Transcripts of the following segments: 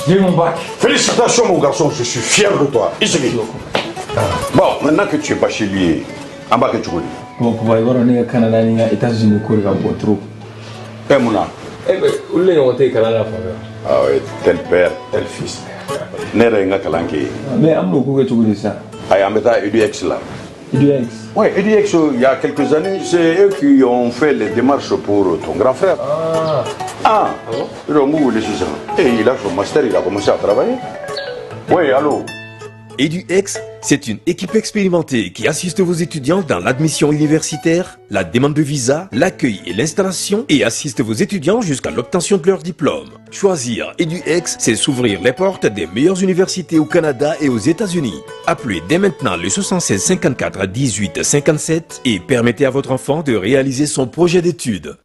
J'ai mon bac. Félicitations mon garçon, je suis fier de toi. I sigi. Bon, maintenant que tu es bachelier, an b'a kɛ cogo di? Bon, papa, i b'a dɔn ne ka Canada ni n ka États-Unis ko de ka bon trop. Ɛ mun na? Eh ben, olu de ɲɔgɔn tɛ yen kalan na fan fɛ. Ah oui, tel père, tel fils. Ne yɛrɛ ye n ka kalan kɛ yen. Mais an bɛn'o ko kɛ cogo di sisan? Ayi, an bɛ taa EDX la. EDX. Oui, EDX, il y a quelques années, c'est eux qui ont fait les démarches pour ton grand frère. Ah. Ah, Ah bon? Ils ont wele sisan. Et il a son master, il a commencé à travailler. Oui, allô? EduX, c'est une équipe expérimentée qui assiste vos étudiants dans l'admission universitaire, la demande de visa, l'accueil et l'installation et assiste vos étudiants jusqu'à l'obtention de leur diplôme. Choisir EduX, c'est s'ouvrir les portes des meilleures universités au Canada et aux États-Unis. Appelez dès maintenant le 76 54 18 57 et permettez à votre enfant de réaliser son projet d'études.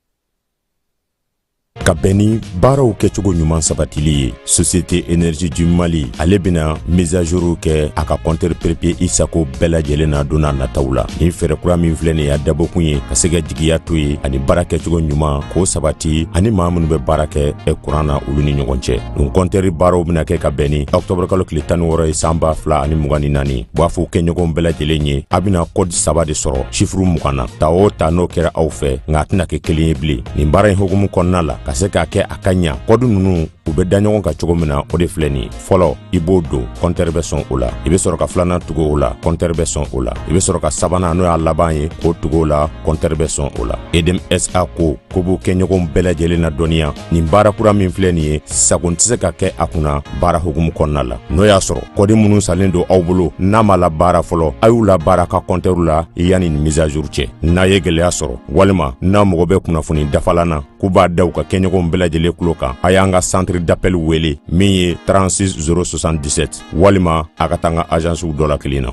Ka bɛn ni baaraw kɛcogo ɲuman sabatili ye, Société Énergie du Mali ale bena mise à jour kɛ a ka compteur prépayé i sago bɛɛ lajɛlen na don n'a nataw la. Nin fɛɛrɛ kura min filɛ nin y'a dabɔkun ye ka se ka jigiya to ye ani baara kɛcogo ɲuman k'o sabati ani maa minnu bɛ baara kɛ kuran na, olu ni ɲɔgɔn cɛ. Nin compteur baaraw bena kɛ ka bɛn ni ɔktɔburu kalo tile 16 ye, san 2024. B'a fɔ kɛɲɔgɔn bɛɛ lajɛlen ye, a bena code saba de sɔrɔ chiffre 20 na. Ta o ta, n'o kɛra aw fɛ, nka a tɛna kɛ kelen ye bilen. Nin baara in hukumu kɔnɔna la, ka se k'a kɛ a ka ɲa, code ninnu u bɛ da ɲɔgɔn kan cogo min na, o de filɛ nin ye. Fɔlɔ, i b'o don, compteur bɛ sɔn o la. I bɛ sɔrɔ ka filanan tugu o la, compteur bɛ sɔn o la. I bɛ sɔrɔ ka sabanan, n'o y'a laban ye, k'o tugu o la, compteur bɛ sɔn o la. Edm SA ko ko b'u kɛɲɔgɔnw bɛɛ lajɛlen na dɔnniya, nin baara kura min filɛ nin ye, sagon tɛ se ka kɛ a kunna baara hukumu kɔnɔna la. N'o y'a sɔrɔ code minnu salen don aw bolo n'a ma la baara fɔlɔ, a y'u la baara ka compteur la yanni nin mise à jour cɛ. N'a ye gɛlɛya sɔrɔ walima n'a mago bɛ kunnafoni dafalan na, k'u b'a da u ka kɛɲɔgɔnw bɛɛ lajɛlen tulo kan, a y'an ka centre d'appel wele min ye 36 077, walima a ka taa an ka agencew dɔ la kelen na.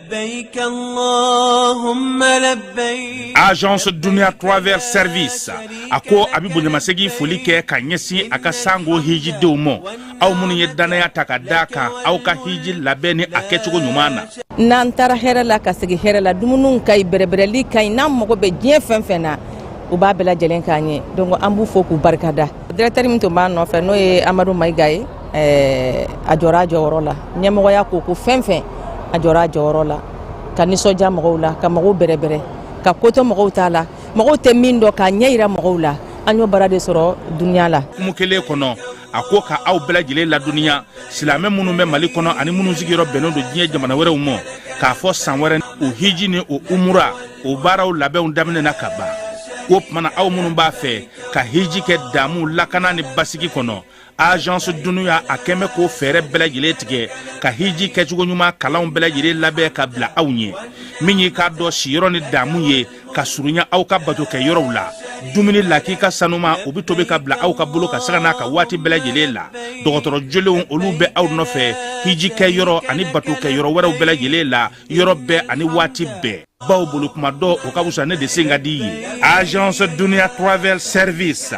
لبيك اللهم لبيك. Agence Dunia Travel Service a ko a bɛ bonyamasegin foli kɛ ka ɲɛsin a ka sango hijidenw ma, aw minnu ye dannaya ta ka da kan aw ka hiji labɛn ni a kɛcogo ɲuman na. N'an taara hɛrɛ la ka segin hɛrɛ la, dumuniw ka ɲi, bɛrɛbɛrɛli ka ɲi. N'an mago bɛ diɲɛ fɛn fɛn na, u b'a bɛɛ lajɛlen k'an ye. Donc an b'u fo k'u barikada. Directeur min tun b'an nɔfɛ, n'o ye Amadu Mayiga ye, a jɔra a jɔyɔrɔ la. Ɲɛmɔgɔya ko ko fɛn fɛn, a jɔra a jɔyɔrɔ la ka nisɔndiya mɔgɔw la, ka mɔgɔw bɛrɛbɛrɛ, ka ko to mɔgɔw t'a la, mɔgɔw tɛ min dɔn, k'a ɲɛ yira mɔgɔw la. An y'o baara de sɔrɔ duniya la. Kumu kelen kɔnɔ, a ko ka aw bɛɛ lajɛlen ladɔnniya, silamɛ minnu bɛ Mali kɔnɔ ani minnu sigiyɔrɔ bɛnnen don diɲɛ jamana wɛrɛw ma, k'a fɔ san wɛrɛ o hiji ni o umura o baaraw labɛnw daminɛna ka ban. O tuma na, aw minnu b'a fɛ ka hiji kɛ damu, lakana ni basigi kɔnɔ, Agence Dunuya a kɛn bɛ k'o fɛɛrɛ bɛɛ lajɛlen tigɛ ka hiji kɛcogo ɲuman kalanw bɛɛ lajɛlen labɛn ka bila aw ɲɛ. Min y'i k'a dɔn siyɔrɔ ni damu ye ka surunya aw ka bato kɛ yɔrɔw la, dumuni lakika sanuma, o bɛ tobi ka bila aw ka bolo ka saga n'a ka waati bɛɛ lajɛlen la. Dɔgɔtɔrɔ jolenw, olu bɛ aw nɔfɛ hiji kɛ yɔrɔ ani bato kɛ yɔrɔ wɛrɛw bɛɛ lajɛlen la, yɔrɔ bɛɛ ani waati bɛɛ. Baw bolo kuma dɔ, o ka wusa ne de sen ka di ye. Agence Dunia Travel Service,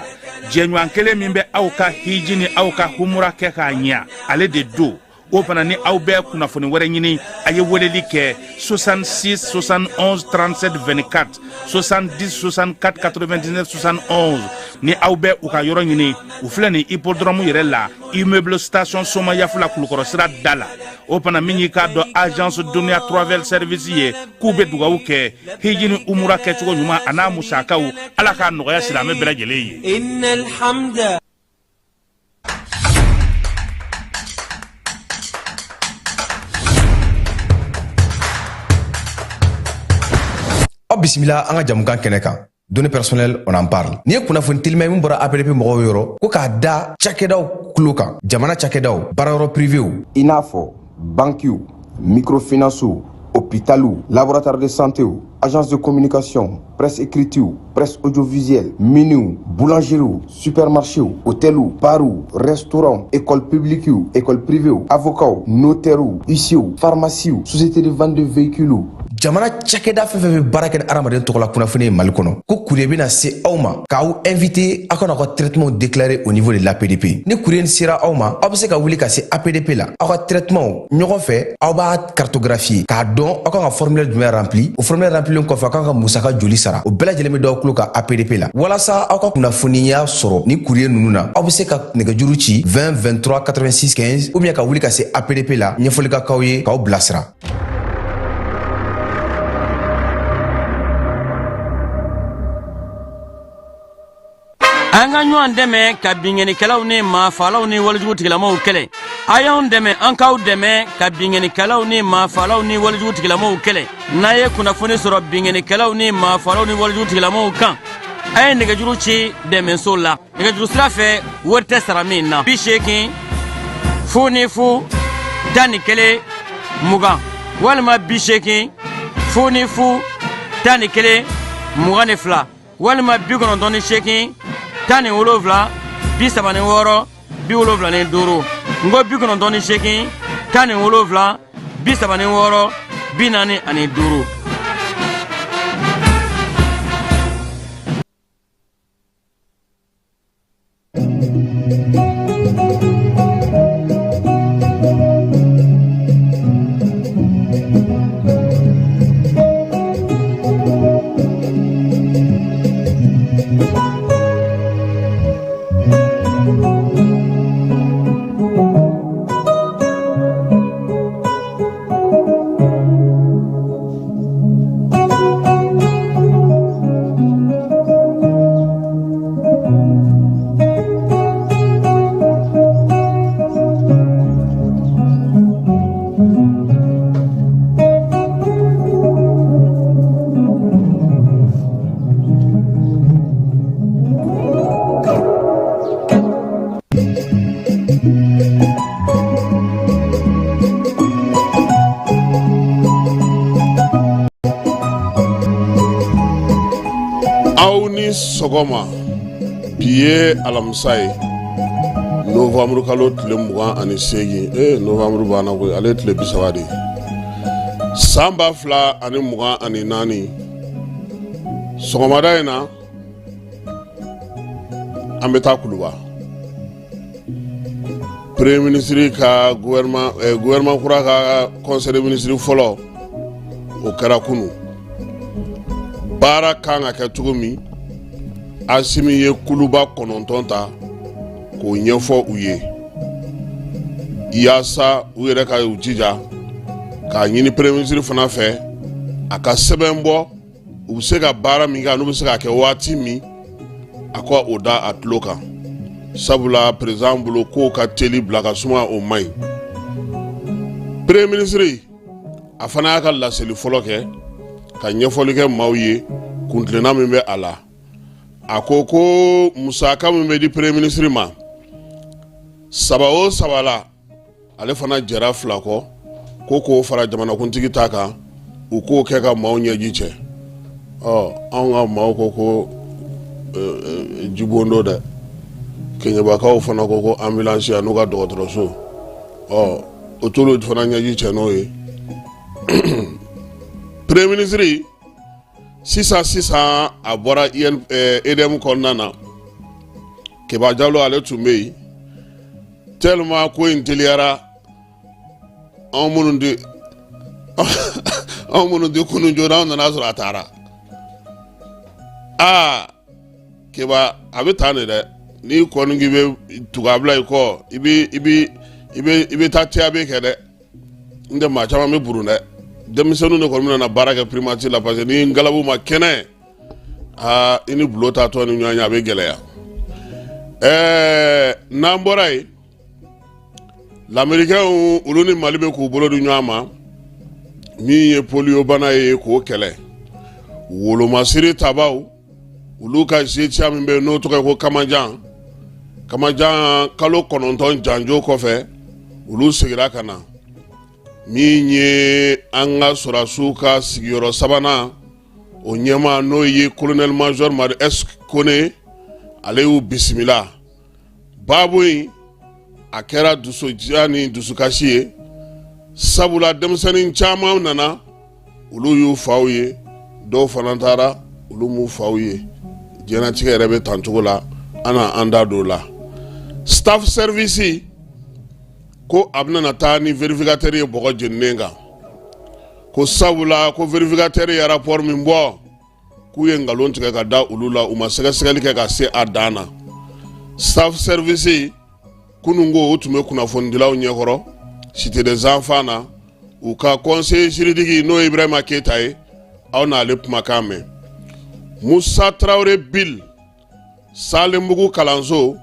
jɛɲɔgɔn kelen min bɛ aw ka hiji ni aw ka humura kɛ k'a ɲa, ale de don. O fana ni aw bɛ kunnafoni wɛrɛ ɲini, a ye weleli kɛ 66 71 37 24, 70 64 99 71. Ni aw bɛ u ka yɔrɔ ɲini, u filɛ nin hippodrome yɛrɛ la, immeuble Station Somayaf la, Kulukɔrɔ sira da la. O fana min y'i k'a dɔn Agence Dunia Travel Service ye, k'u bɛ dugawu kɛ hiji ni umura kɛcogo ɲuman a n'a musakaw, Ala k'a nɔgɔya silamɛ bɛɛ lajɛlen ye. إن الحمد Aw bisimila an ka jamukan kɛnɛ kan, Données personnelles, on en parle. N'i ye kunnafoni telima min bɔra APDP mɔgɔw yɔrɔ ko k'a da cakɛdaw kulo kan, jamana cakɛdaw, baarayɔrɔ privéw, i n'a fɔ bankiw, microfinancew, hôpitaliw, laboratoire de santéw, agence de communication, presse écritew, presse audiovisuelle, miniw, boulangeriew, supermarchéw, hôteliw, barw, restaurant, école publiquew, école privéw, avocats, notairew, huissierw, pharmaciew, société de vente de véhicules. Jamana cakɛda fɛn fɛn bɛ baara kɛ ni adamaden tɔgɔla kunnafoni ye Mali kɔnɔ, ko courrier bɛna se aw ma k'aw inviter aw ka n'aw ka traitement déclarer au niveau de l'APDP. Ni courrier sera aw ma, aw bɛ se ka wuli ka se APDP la, aw ka traitement ɲɔgɔn fɛ, aw b'a cartographier k'a dɔn aw kan ka formulaire jumɛn rempli. O formulaire remplilen kɔfɛ, aw kan ka musaka joli sara, o bɛɛ lajɛlen bɛ d'aw tulo kan APDP la. Walasa aw ka kunnafoniya sɔrɔ ni courrier ninnu na, aw bɛ se ka nɛgɛjuru ci 20 23 86 15 ou bien ka wuli ka se APDP la, ɲɛfɔli ka k'aw ye k'aw bilasira. An ka ɲɔgɔn dɛmɛ ka binkannikɛlaw ni maafalaw ni walejugu tigilamaw kɛlɛ. A y'anw dɛmɛ, an k'aw dɛmɛ ka binkannikɛlaw ni maafalaw ni walejugu tigilamaw kɛlɛ. N'a ye kunnafoni sɔrɔ binkannikɛlaw ni maafalaw ni walejugu tigilamaw kan, a ye nɛgɛjuru ci dɛmɛso la nɛgɛjuru sira fɛ, wari tɛ sara min na: 80 00 11 20 walima 80 00 11 22 walima 98 17 36 75. N ko 98 17 36 45. Aw ni sɔgɔma. Bi ye alamisa ye, novanburu kalo tile 28. Ee, novanburu banna koyi, ale ye tile 30 de ye, san 2024. Sɔgɔmada in na, an bɛ taa Kuluba. Premier ministre ka gouvernement kura ka conseil des ministres fɔlɔ, o kɛra kunu. Baara kan ka kɛ cogo min, Asimi ye kuluba 9 ta k'o ɲɛfɔ u ye, yaasa u yɛrɛ ka u jija k'a ɲini premier ministre fana fɛ a ka sɛbɛn bɔ, u bɛ se ka baara min kɛ, n'u bɛ se k'a kɛ waati min, a ko o da a tulo kan, sabula président bolo k'o ka teli bila ka suma, o man ɲi. Premier ministre a fana y'a ka laseli fɔlɔ kɛ ka ɲɛfɔli kɛ maaw ye kuntilenna min bɛ a la. A ko ko musaka min bɛ di premier ministre ma saba o saba la, ale fana jɛra fila kɔ, ko k'o fara jamanakuntigi ta kan, u k'o kɛ ka maaw ɲɛji cɛ. Ɔ, anw ka maaw ko ko jibondo dɛ. Keɲebakaw fana ko ko ambulance n'u ka dɔgɔtɔrɔso, ɔ, o t'olu fana ɲɛji cɛ n'o ye. Premier ministre sisan sisan, a bɔra EDM kɔnɔna na. Keba Jalo, ale tun bɛ yen. Tellement ko in teliyara, anw minnu di kunun joona, anw nana sɔrɔ a taara. Aa, Keba, a bɛ taa nin dɛ. N'i kɔni k'i bɛ tugu a bila i kɔ, i bɛ i bɛ i bɛ i bɛ taa TAB kɛ dɛ. N tɛ maa caman bɛ burun dɛ. Denmisɛnninw de kɔni bɛna na baara kɛ primature la, parce que ni ngalabu ma kɛnɛ, aa, i ni bulon taatɔ ni ɲɔgɔn ye, a bɛ gɛlɛya. N'an bɔra yen, lamɛrikɛnw olu ni Mali bɛ k'u bolo di ɲɔgɔn ma, min ye polio bana ye k'o kɛlɛ. Wolomasiri tabaw, olu ka zetia min bɛ yen n'o tɔgɔ ye ko Kamajan, Kamajan kalo 9 janjo kɔfɛ, olu seginna ka na. Min ye an ka sɔrɔdasiw ka sigiyɔrɔ sabanan o ɲɛmaa, n'o ye colonel major Madu S Kone, ale y'u bisimila. Baabu in a kɛra dusudiya ni dusukasi ye, sabula denmisɛnnin caman nana. olu y'u faw ye, dɔw fana taara olu m'u faw ye. Diɲɛnatigɛ yɛrɛ bɛ tan cogo la, an na an da don o la. Staff service ko a bɛna taa ni vérificateur ye bɔgɔ jeninen kan, ko sabula ko vérificateur ye rapport min bɔ, k'u ye nkalon tigɛ ka da olu la, u ma sɛgɛsɛgɛli kɛ ka se a dan na. Staff service kunun ko u tun bɛ kunnafonidilaw ɲɛkɔrɔ cité des enfants na, u ka conseiller juridique n'o ye Ibrahima Keyita ye, aw n'ale kumakan mɛn. Musa Tarawele Bill Salenbugu kalanso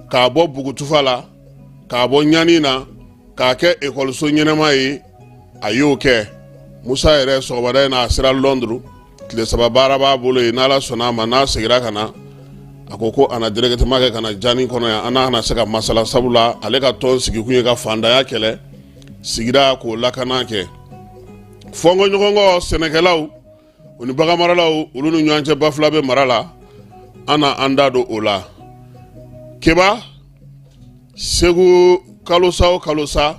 k'a bɔ Bugutufa la, k'a bɔ ɲani na, k'a kɛ ekɔliso ɲɛnama ye, a y'o kɛ. Musa yɛrɛ sɔgɔmada in na a sera Londres, tile 3 baara b'a bolo yen. N'Ala sɔnna a ma, n'a seginna ka na, a ko ko a na directement kɛ ka na Jani kɔnɔ yan, an n'a kana se ka masala, sabula ale ka tɔn sigikun ye ka fantanya kɛlɛ, sigida k'o lakana kɛ. Fɔnkɔ ɲɔgɔn kɔ sɛnɛkɛlaw u ni baganmaralaw olu ni ɲɔgɔn cɛ Bafulabe mara la, an na an da don o la. Keba Segu kalosa o kalosa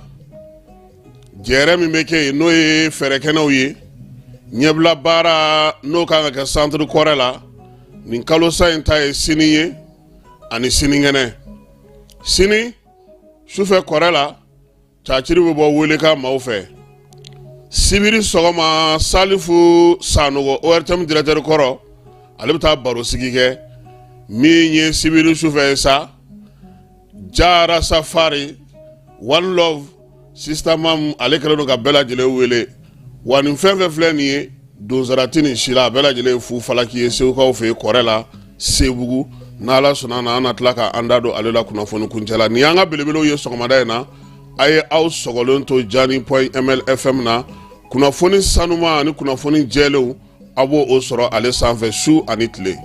jɛrɛ min bɛ kɛ yen, n'o ye fɛɛrɛkɛnɛw ye, ɲɛbila baara n'o kan ka kɛ centre kɔrɛ la, nin kalosa in ta ye sini ye ani sinikɛnɛ. Sini sufɛ kɔrɛ la, caciri bɛ bɔ wele ka maaw fɛ. Sibiri sɔgɔma, Salifu Sanogo, ORTM directeur kɔrɔ, ale bɛ taa baro sigi kɛ. Min ye sibiri sufɛ ye sa, Jara Safari One Love Sister Mam, ale kɛlen don ka bɛɛ lajɛlen wele. Wa nin fɛn fɛn filɛ nin ye, donsara tɛ nin si la, a bɛɛ lajɛlen ye fu falaki ye Segukaw fɛ yen kɔrɛ la Sebugu. N'Ala sɔnna na, an na tila ka an da don ale la kunnafoni kuncɛ la. Nin y'an ka belebelew ye sɔgɔmada in na. A ye aw sɔgɔlen to Jani point ml FM na, kunnafoni sanuma ani kunnafoni jɛlenw, aw b'o o sɔrɔ ale sanfɛ su ani tile.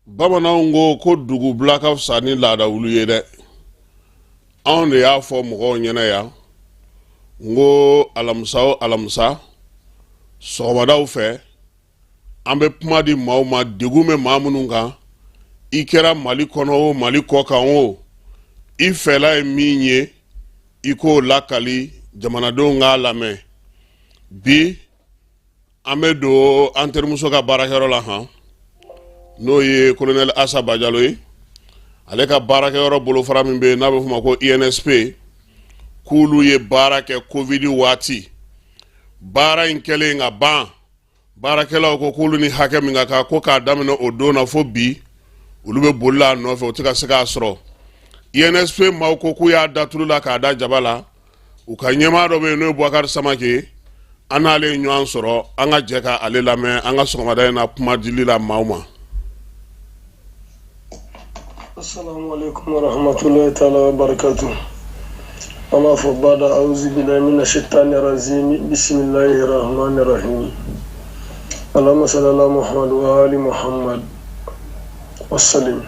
Bamananw ko ko dugubila ka fisa ni laada wulu ye dɛ. Anw de y'a fɔ mɔgɔw ɲɛna yan n ko alamisa o alamisa sɔgɔmadaw fɛ, an bɛ kuma di maaw ma, degun bɛ maa minnu kan, i kɛra Mali kɔnɔ o, Mali kɔ kan o, i fɛla ye min ye, i k'o lakali jamanadenw k'a lamɛn. Bi an bɛ don an terimuso ka baarakɛyɔrɔ la han, n'o ye colonel Asa Bajalo ye. Ale ka baarakɛyɔrɔ bolofara min bɛ yen n'a bɛ f'o ma ko INSP, k'olu ye baara kɛ Covid waati. Baara in kɛlen ka ban, baarakɛlaw ko k'olu ni hakɛ min ka kan, ko k'a daminɛ o don na fo bi, olu bɛ boli la a nɔfɛ, u tɛ ka se k'a sɔrɔ. INSP maaw ko k'u y'a da tulu la k'a da jaba la. U ka ɲɛmaa dɔ bɛ yen n'o ye Bubakari Samake ye, an n'ale ye ɲɔgɔn sɔrɔ, an ka jɛ ka ale lamɛn an ka sɔgɔmada in na kuma dili la maaw ma. Assalamu alaikum warahmatullahi ta'ala wa barakatuh. An b'a fɔ bada auzu billahi mina shaitani rajim, bismillahir rahmanir rahim. Allahumma salli ala Muhammad wa ali Muhammad wa sallim.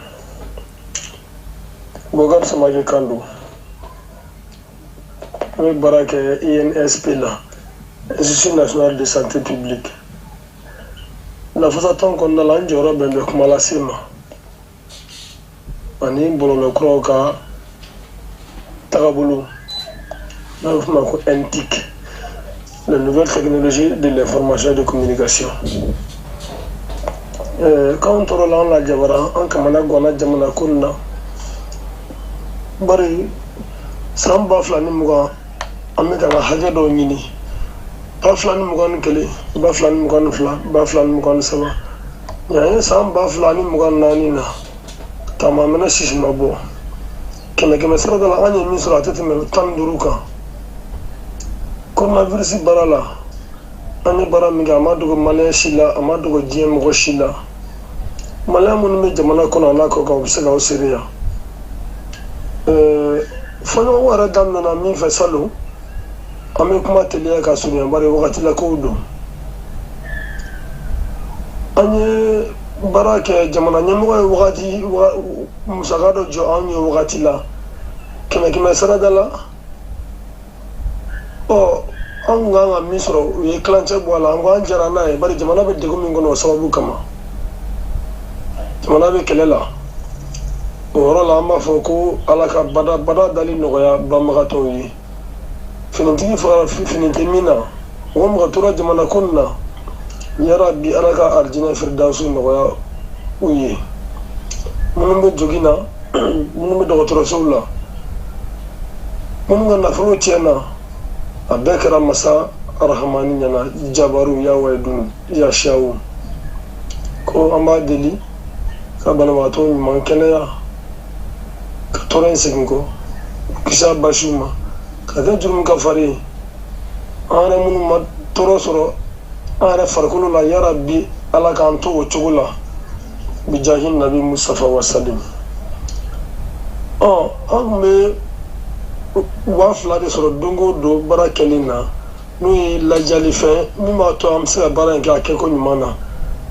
Bubakari Samake kan don. An bɛ baara kɛ INSP la, Institut National de Santé Publique. Lafasatɔn kɔnɔna la, an jɔyɔrɔ bɛn bɛ kuma lase ma ani bɔlɔlɔkuraw ka tagabolo, n'a bɛ f'o ma ko NTIC, la nouvelle technologie de l'information et de communication. K'anw tɔɔrɔla, an lajabara, an kamana ganna jamana ko nin na, bari san 2020 an bɛ ka ka hakɛ dɔw ɲini, 2021, 2022, 2023, ɲan ye san 2024 na, taama mɛnɛ sisi ma bɔ. Kɛmɛ kɛmɛ sarada la, an ye min sɔrɔ, a tɛ tɛmɛ 15 kan. Coronavirus baara la, an ye baara min kɛ, a ma dogo maliyɛn si la, a ma dogo diɲɛ mɔgɔ si la. Maliyɛn minnu bɛ jamana kɔnɔ a n'a kɔ kan, u bɛ se k'aw seereya. Fɔɲɔgɔnkɔ yɛrɛ daminɛna min fɛ salon, an bɛ kuma teliya ka surunya, bari wagati la kow don. An ye baara kɛ, jamana ɲɛmɔgɔ ye wagati musaka dɔ jɔ anw ye wagati la, kɛmɛ kɛmɛ sarada la. Ɔ, An kun kan ka min sɔrɔ, u ye tilancɛ bɔ a la. An ko an jɛra n'a ye, bari jamana bɛ degun min kɔnɔ, o sababu kama jamana bɛ kɛlɛ la. O yɔrɔ la, an b'a fɔ ko Ala ka bada bada dali nɔgɔya banbagatɔw ye. Finitigi fagara, fini tɛ min na. Mɔgɔ mɔgɔ tora jamana ko nin na, yarabi, Ala ka arijinɛ firidanso nɔgɔya u ye. Minnu bɛ jogi na, minnu bɛ dɔgɔtɔrɔsow la, minnu ka nafolo tiɲɛna, a bɛɛ kɛra masa Arahamani ɲɛna. Jabaru ya wayidun ya siyawu ko an b'a deli ka banabagatɔ ɲuman kɛnɛya, ka tɔɔrɔ in segin kɔ, kisi a basiw ma, ka kɛ jurumu ka fari ye. An yɛrɛ minnu ma tɔɔrɔ sɔrɔ an yɛrɛ farikolo la, yarabi, Ala k'an to o cogo la, bijahi nabi Mustafa wasalim. Ɔ, an tun bɛ 2000 de sɔrɔ don o don baara kɛlen na, n'o ye lajali fɛn min b'a to an bɛ se ka baara in kɛ a kɛko ɲuman na,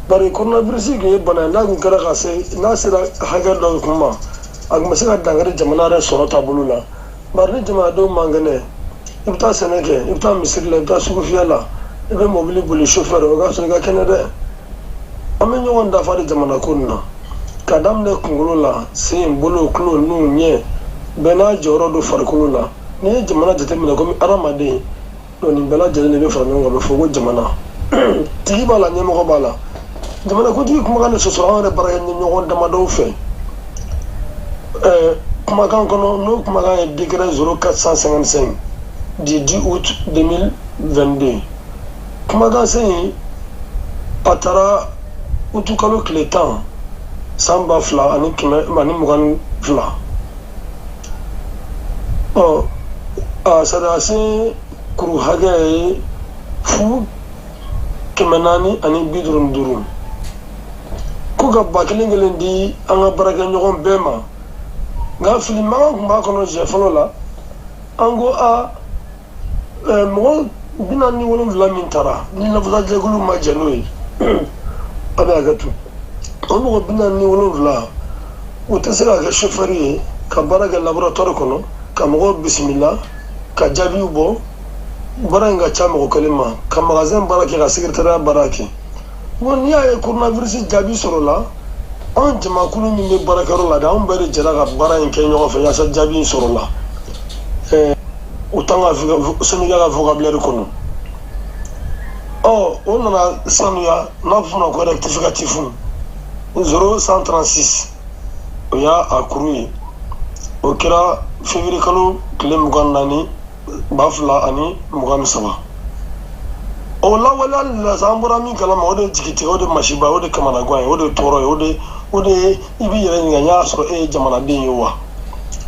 bari coronavirus tun ye bana ye, n'a tun kɛra ka se, n'a sera hakɛ dɔ kun ma, a tun bɛ se ka dankari jamana yɛrɛ sɔrɔ taabolo la, bari ni jamanadenw man kɛnɛ, i bɛ taa sɛnɛ kɛ, i bɛ taa misiri la, i bɛ taa sugufiyɛ la, i bɛ mobili boli, chauffeur, o ka sɔrɔ i ka kɛnɛ dɛ. An bɛ ɲɔgɔn dafa de jamana ko nin na, ka daminɛ kunkolo la, sen, bolo, tulo, nun, ɲɛ, bɛɛ n'a jɔyɔrɔ don farikolo la. N'i ye jamana jateminɛ komi hadamaden, donc nin bɛɛ lajɛlen de bɛ fara ɲɔgɔn kan, a bɛ fɔ ko jamana. Tigi b'a la, ɲɛmɔgɔ b'a la. Jamanakuntigi kumakan de sɔsɔ an yɛrɛ baarakɛ ɲɔgɔn damadɔw fɛ kumakan kɔnɔ, n'o kumakan ye décret 0455 du 10 août 2022. Kumakan sen in, a taara utu kalo tile 10 san 2122. Ɔ, a sariya sen kuru hakɛ ye fu 455, ko ka ba kelen kelen di an ka baarakɛɲɔgɔn bɛɛ ma. Nka fili mankan tun b'a kɔnɔ siɲɛ fɔlɔ la. An ko a mɔgɔ 47 min taara ni lafasajɛkulu ma jɛ n'o ye, a bɛ hakɛ to, o mɔgɔ 47, u tɛ se ka kɛ chauffeur ye ka baara kɛ laboratoire kɔnɔ, ka mɔgɔw bisimila, ka jaabiw bɔ. Baara in ka ca mɔgɔ kelen ma, ka magasin baara kɛ, ka secrétariat baara kɛ. Bon, n'i y'a ye coronavirus jaabi sɔrɔla, anw jamakulu min bɛ baarakɛyɔrɔ la dɛ, anw bɛɛ de jɛra ka baara in kɛ ɲɔgɔn fɛ yaasa jaabi in sɔrɔla. O t'an ka syndicat ka vocabulaire kɔnɔ. Ɔ, o nana sanuya, n'a bɛ f'o ma ko rectificatif 0136, o y'a a kuru ye. O kɛra février kalo tile 24 2023. O lawaleyali la sa, an bɔra min kalama, o de ye jigitigɛ, o de masiba, o de kamanagan ye, o de tɔɔrɔ ye, o de ye i b'i yɛrɛ ɲininka, n y'a sɔrɔ e ye jamanaden ye wa?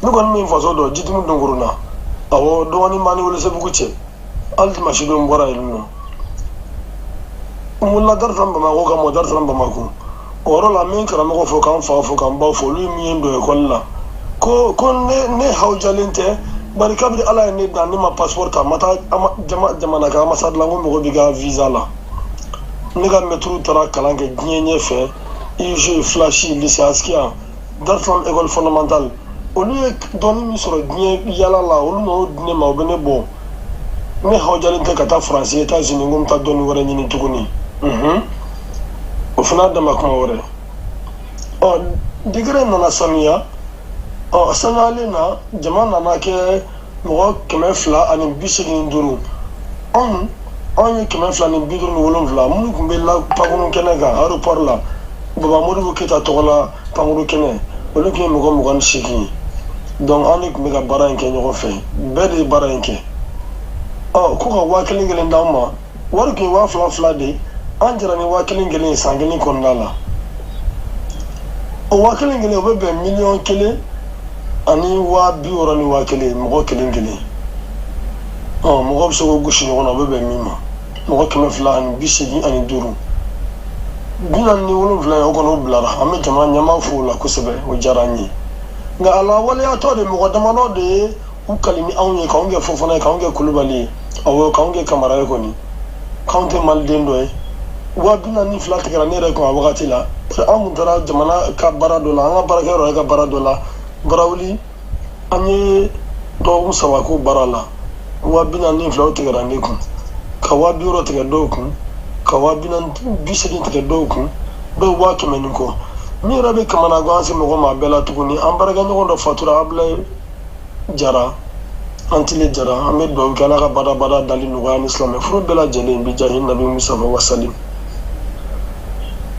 Ne kɔni min faso dɔn, Jitumu donkoronna, awɔ, dɔgɔnin b'an ni Welesebugu cɛ. Hali dimanche don n bɔra yen nɔ, n wulila Dar-Salam Bamako ka mɔ Dar-Salam Bamako. O yɔrɔ la, n bɛ n karamɔgɔ fo, k'an fa fo, k'an baw fo, olu ye min ye n don ekɔli la, ko ne hawujalen tɛ, bari kabini Ala ye ne dan, ne ma passeport ta, n ma taa jamana ka ambassade la n ko mɔgɔ b'i ka visa la. Ne ka maître taara kalan kɛ diɲɛ ɲɛfɛ, IUG, Flash, lycée Askia, Dar-Salam école fondamentale. Olu ye dɔnni min sɔrɔ diɲɛ yala la, olu n'o di ne ma, o bɛ ne bɔ. Ne hawujalen tɛ ka taa Faransi, États-Unis, n ko n bɛ taa dɔnni wɛrɛ ɲini tuguni. O fana dama kuma wɛrɛ. Ɔ, décret nana sanuya. Ɔ, sanuyalen na, jama nana kɛ mɔgɔ 285. Anw ye 257, minnu tun bɛ la pankuru kɛnɛ kan aéroport la, Baba Modibo Keyita tɔgɔ la pankuru kɛnɛ, olu tun ye mɔgɔ 28 ye. Donc an de tun bɛ ka baara in kɛ ɲɔgɔn fɛ, bɛɛ de ye baara in kɛ. Ɔ, ko ka 1000 kelen d'anw ma, wari tun ye 2000 fila de ye. An jɛra ni 1000 kelen ye san kelen kɔnɔna la. O 1000 kelen, o bɛ bɛn 1,061,000, mɔgɔ kelen kelen. Ɔ, mɔgɔ bɛ se k'o gosi ɲɔgɔn na, o bɛ bɛn min ma, mɔgɔ 285, 47 ye, o kɔni o bilara. An bɛ jamana ɲɛmaa fo o la kosɛbɛ, o diyara an ye. Nka a lawaleyatɔ de, mɔgɔ damadɔ de ye u kali ni anw ye, k'anw kɛ Fofana ye, k'anw kɛ Kulubali ye, awɔ, k'anw kɛ Kamara ye kɔni, k'anw tɛ maliden dɔ ye. 42 tigɛra ne yɛrɛ kun a wagati la. An kun taara jamana ka baara dɔ la, an ka baarakɛyɔrɔ yɛrɛ ka baara dɔ la Barawuli. An ye dɔgɔkun 3 k'o baara la, 42 tigɛra ne kun. Ka 60 000 tigɛ dɔw kun, ka 40 000, 80 tigɛ dɔw kun, dɔw 100 000 ni kɔ. Min yɛrɛ bɛ kamanagan se mɔgɔ ma a bɛɛ la tuguni, an baarakɛɲɔgɔn dɔ fatura, Abulaye Jara, an tile Jara. An bɛ dugawu kɛ, Ala ka badabada dali nɔgɔya ni silamɛ furu bɛɛ lajɛlen bi jahi Nabi Mustafa wasalim.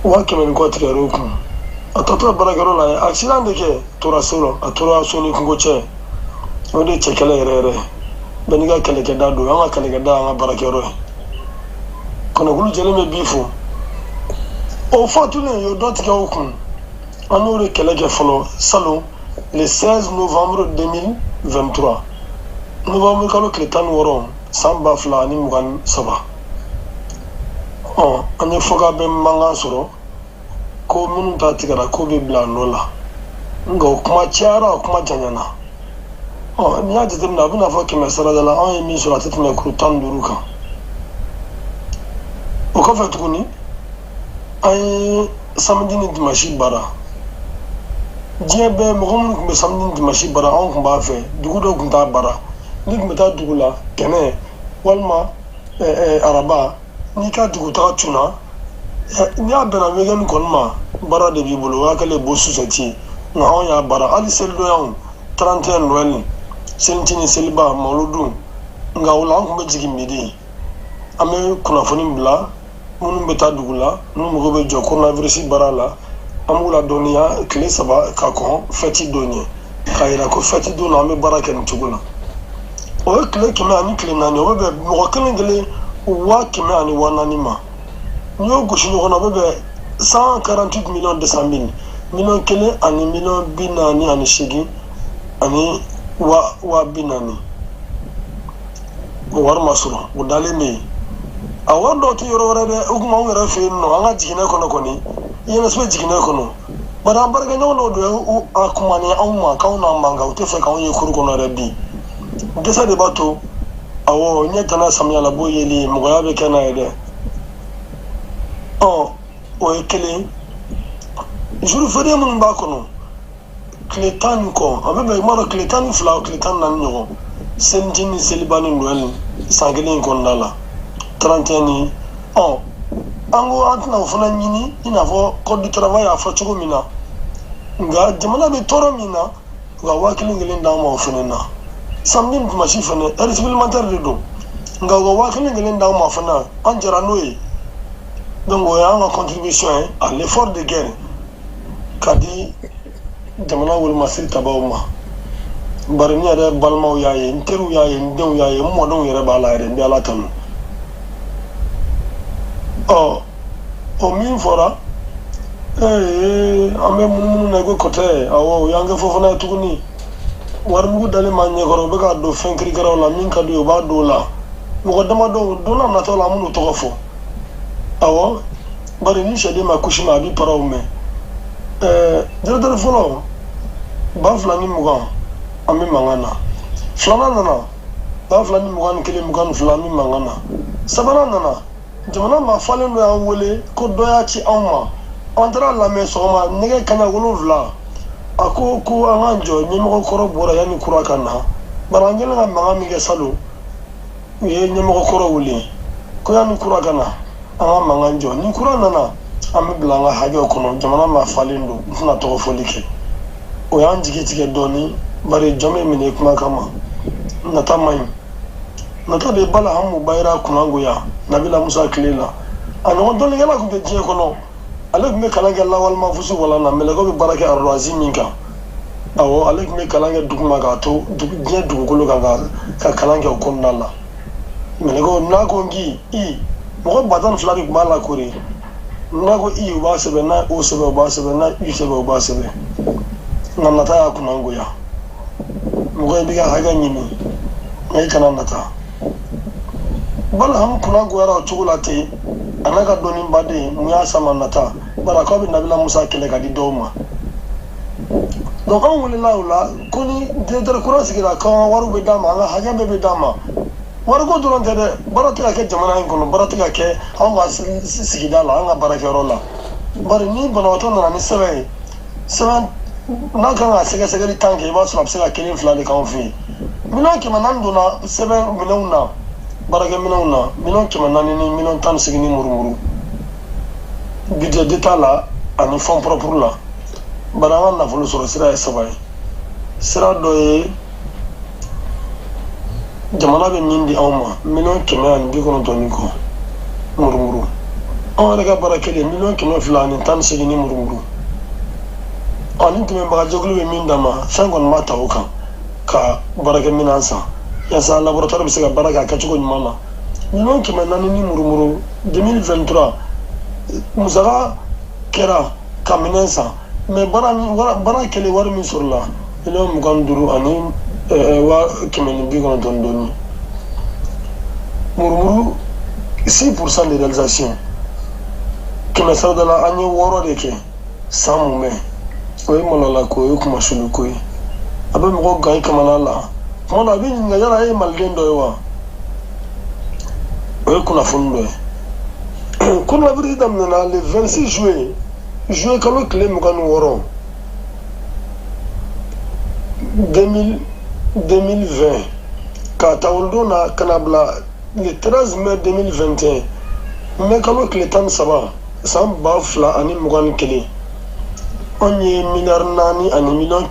100 000 ni kɔ tigɛr'o kun. A taatɔ baarakɛyɔrɔ la, a ye accident de kɛ, tora so la, a tora so ni kungo cɛ. O de ye cɛ kɛlɛ yɛrɛ yɛrɛ. Bɛɛ n'i ka kɛlɛkɛda don. An ka kɛlɛkɛda y'an ka baarakɛyɔrɔ ye. Kɔnɔkulu jɛlen bɛ b'i fo. O fatulen, o dɔ tigɛ o kun. An y'o de kɛlɛ kɛ fɔlɔ salon, le 16 novembre 2023, novembre kalo tile 16, san 2023. Ɔ, an ye fɔkabɛn mankan sɔrɔ ko minnu ta tigɛra, ko bɛ bila a nɔ la. Nka o kuma cayara, o kuma janyana. Ɔ, n'i y'a jateminɛ, a bɛna fɔ kɛmɛ sarada la, anw ye min sɔrɔ, a tɛ tɛmɛ kuru 15 kan. O kɔfɛ tuguni, an ye samedi ni dimanche baara. Diɲɛ bɛɛ, mɔgɔ minnu tun bɛ samedi ni dimanche baara, anw tun b'a fɛ. Dugu dɔw tun t'a baara. N'i tun bɛ taa dugu la tɛnɛ walima araba, n'i ka dugutaga cunna, n'i y'a bɛnna weekend kɔni ma, baara de b'i bolo. O y'a kɛlen bo susɛti ye. Nka anw y'a baara hali selidonyaw, 31, Noël, selicini, seliba, mawuludu. Nka o la, an tun bɛ jigin midi, an bɛ kunnafoni bila minnu bɛ taa dugu la, n'u mago bɛ jɔ coronavirus baara la. An b'u ladɔnniya tile 3 ka kɔn fɛti don ɲɛ, k'a yira ko fɛti don na, an bɛ baara kɛ nin cogo la. O ye tile 104, o bɛ bɛn mɔgɔ kelen kelen 100 000 ani 4000 ma. N'i y'o gosi ɲɔgɔn na, o bɛ bɛn 148 200 000, 1 ani 48 000 ani 40 000. O wari ma sɔrɔ, o dalen bɛ yen. A wari dɔw tɛ yɔrɔ wɛrɛ dɛ, o kuma anw yɛrɛ fɛ yen nɔ, an ka jiginɛ kɔnɔ kɔni, INSP jiginɛ kɔnɔ. Bari an baarakɛɲɔgɔn dɔw de a kumani anw ma k'anw n'an man kan, u tɛ fɛ k'anw ye kuru kɔnɔ yɛrɛ bi. Dɛsɛ de b'a to. Awɔ, ɲɛ tana samiyalabɔ yeli, mɔgɔya bɛ kɛ n'a ye dɛ. Ɔ, o ye kelen. Jour férié minnu b'a kɔnɔ, tile 10 ni kɔ, a bɛ bɛn i m'a dɔn, tile 12, tile 14 ɲɔgɔn, seliji ni seliba ni Noël, san kelen in kɔnɔna la, 31 ni. Ɔ, an ko an tɛna o fana ɲini i n'a fɔ code du travail y'a fɔ cogo min na. Nka jamana bɛ tɔɔrɔ min na, u ka 1000 kelen d'an ma o fana na. Samedi ni dimanche fana, heure supplémentaire de don, nka u ka 1000 kelen d'an ma fana, an jɛra n'o ye. Donc o y'an ka contribution ye à l'effort de guerre ka di jamana wolomasiri tabaw ma. Bari ne yɛrɛ balimaw y'a ye, n teriw y'a ye, n denw y'a ye, n mɔdenw yɛrɛ b'a la yɛrɛ. N bɛ Ala tanu. Ɔ, o min fɔra, ee, an bɛ munumunu na i ko kɔtɛ. Awɔ, o y'an kɛ fofana ye tuguni. Warimugu dalen m'an ɲɛkɔrɔ, u bɛ ka don fɛn kirikaraw la. Min ka d'u ye, u b'a don o la. Mɔgɔ damadɔw, don n'a nataw la, an b'u tɔgɔ fɔ. Awɔ, bari ni sɛden ma kusi ma, a b'i paraw mɛn. Directeur fɔlɔ, 2020, an bɛ mankan na. Filanan nana, 2021, 22, an bɛ mankan na. Sabanan nana, jamana maa falen dɔ y'an wele ko dɔ y'a ci anw ma. An taara lamɛn sɔgɔma nɛgɛ kaɲa 7. A ko ko an k'an jɔ, ɲɛmɔgɔ kɔrɔ bɔra yanni kura ka na. Bari an kɛlen ka mankan min kɛ salon, u ye ɲɛmɔgɔ kɔrɔ wele ko yanni kura ka na, an ka mankan jɔ. Ni kura nana, an bɛ bila an ka hakɛw kɔnɔ. Jamana maa falen don, n tɛna tɔgɔ fɔli kɛ. O y'an jigi tigɛ dɔɔni. Bari jɔn bɛ minɛ kuma kama, nata man ɲi. Nata de Balahamu bayira kunnangoya Nabila Musa tile la. A ɲɔgɔn dɔnnikɛla tun tɛ diɲɛ kɔnɔ. Ale tun bɛ kalan kɛ lawalima fusu wala na, mɛlɛkɛw bɛ baara kɛ ardoise min kan. Awɔ, ale tun bɛ kalan kɛ duguma k'a to diɲɛ dugukolo kan, ka kalan kɛ o kɔnɔna la. Mɛlɛkɛw n'a ko k'i i mɔgɔ 12 000 de tun b'a lakori. N'a ko i, u b'a sɛbɛn. N'a o sɛbɛn, u b'a sɛbɛn. N'a u sɛbɛn, u b'a sɛbɛn. Nka nata y'a kunnangoya. Mɔgɔ i b'i ka hakɛ ɲini, nka i kana nata. Balahamu kunnangoyara o cogo la ten, a n'a ka dɔnnibaden. Mun y'a sama? Nata. Bari k'aw bɛ Nabila Musa kɛlɛ ka di dɔw ma. Donc anw welela o la ko ni directeur kura sigira, k'an ka wariw bɛ d'an ma, an ka hakɛ bɛɛ bɛ d'an ma. Wariko dɔrɔn tɛ dɛ, baara tɛ ka kɛ jamana in kɔnɔ, baara tɛ ka kɛ anw ka sigida la, an ka baarakɛyɔrɔ la. Bari ni banabaatɔ nana ni sɛbɛn ye, sɛbɛn n'a kan ka sɛgɛsɛgɛli 10 kɛ, i b'a sɔrɔ a bɛ se ka kelen fila de k'anw fɛ yen. 400 000 donna sɛbɛn minɛnw na. Baarakɛminɛnw na, 400 000 ni 18 000 ni murumuru, budget d'État la ani fonds propre la. Bari an ka nafolo sɔrɔ sira ye saba ye. Sira dɔ ye jamana bɛ min di anw ma, 190 000 ni kɔ murumuru. Anw yɛrɛ ka baara kɛlen, 218 000 ni murumuru. Ɔ ni dɛmɛbagajɛkulu bɛ min d'an ma, fɛn kɔni b'a ta o kan ka baarakɛminɛn san yaasa laboratoire bɛ se ka baara kɛ a kɛcogo ɲuman na. 400 000 ni murumuru, 2023 musaka kɛra ka minɛn san, mais baara baara kɛlen, wari min sɔrɔla, 25 000 ani 190 dɔɔni murumuru, 6% de réalisation. Kɛmɛ sarada la, an ye 6 de kɛ san mumɛ. O ye malola ko ye, o ye kumasuli ko ye, a bɛ mɔgɔ gan i kamana la. Tuma dɔ a bɛ ɲininka yala e ye maliden dɔ ye wa? O ye kunnafoni dɔ ye. Coronavirus daminɛna le 26 juillet, juillet kalo tile 26 2020, k'a ta o don na ka na bila le 13 mai 2021, mai kalo tile 13, san 2021, anw ye 4 miliyari ani 300 miliyɔn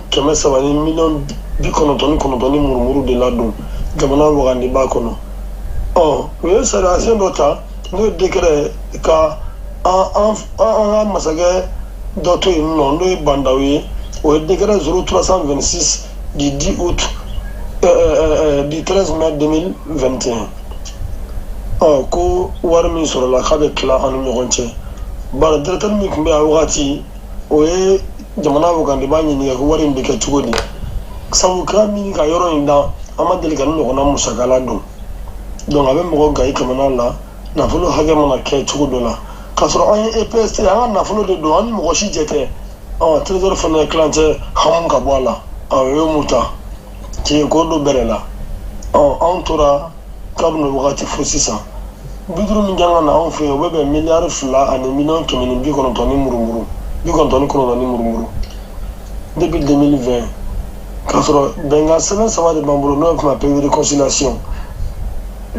ni 99 miliyɔn ni murumuru de ladon jamana wagandeba kɔnɔ. Ɔ u ye sariya sen dɔ ta, n'o ye décret ka an ka masakɛ dɔ to yen nɔ, n'o ye Bandaw ye. O ye décret 0326 du 10 août du 13 mai 2021. Ɔ ko wari min sɔrɔla, k'a bɛ tila an ni ɲɔgɔn cɛ. Bari directeur min tun bɛ yen a wagati, o ye jamana wagandeba ɲininka ko wari in bɛ kɛ cogo di, sabu k'a min ka yɔrɔ in da, an ma deli ka ni ɲɔgɔnna musaka ladon. Donc a bɛ mɔgɔ gan i kamana la, nafolo hakɛ mana kɛ cogo dɔ la, k'a sɔrɔ an ye EPST, an ka nafolo de don, an ni mɔgɔ si jɛ tɛ. Ɔ trésor fana ye tilancɛ hamu ka bɔ a la. Ɔ o ye mun ta tiɲɛ ko don bɛrɛ la. Ɔ anw tora kabini o wagati fo sisan, 50 min kan ka na anw fɛ yen, o bɛ bɛn 2 miliyari ani 190 ni murumuru, 99 ni murumuru, depuis 2020, k'a sɔrɔ bɛnkan sɛbɛn saba de b'an bolo, n'o ye kuma PV de conciliation.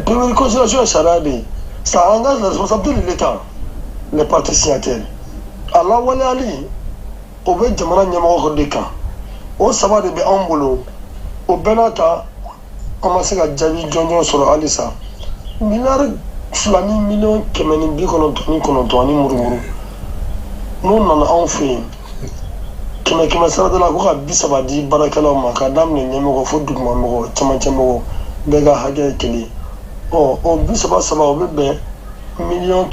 PV de conciliation ye sariya de ye, ça engage la responsabilité de l'État, les parties signataires. A lawaleyali, o bɛ jamana ɲɛmɔgɔ de kan. O saba de bɛ anw bolo. O bɛɛ n'a ta, an ma se ka jaabi jɔnjɔn sɔrɔ halisa. 2 miliyari ni 199 miliyɔn ani murumuru, n'o nana anw fɛ yen, kɛmɛ kɛmɛ sarada la, ko ka 30 di baarakɛlaw ma, k'a daminɛ ɲɛmɔgɔ fo duguma mɔgɔ, camancɛ mɔgɔ, bɛɛ ka hakɛ ye kelen. Ɔ o 30 saba, o bɛ bɛn 600 miliyɔn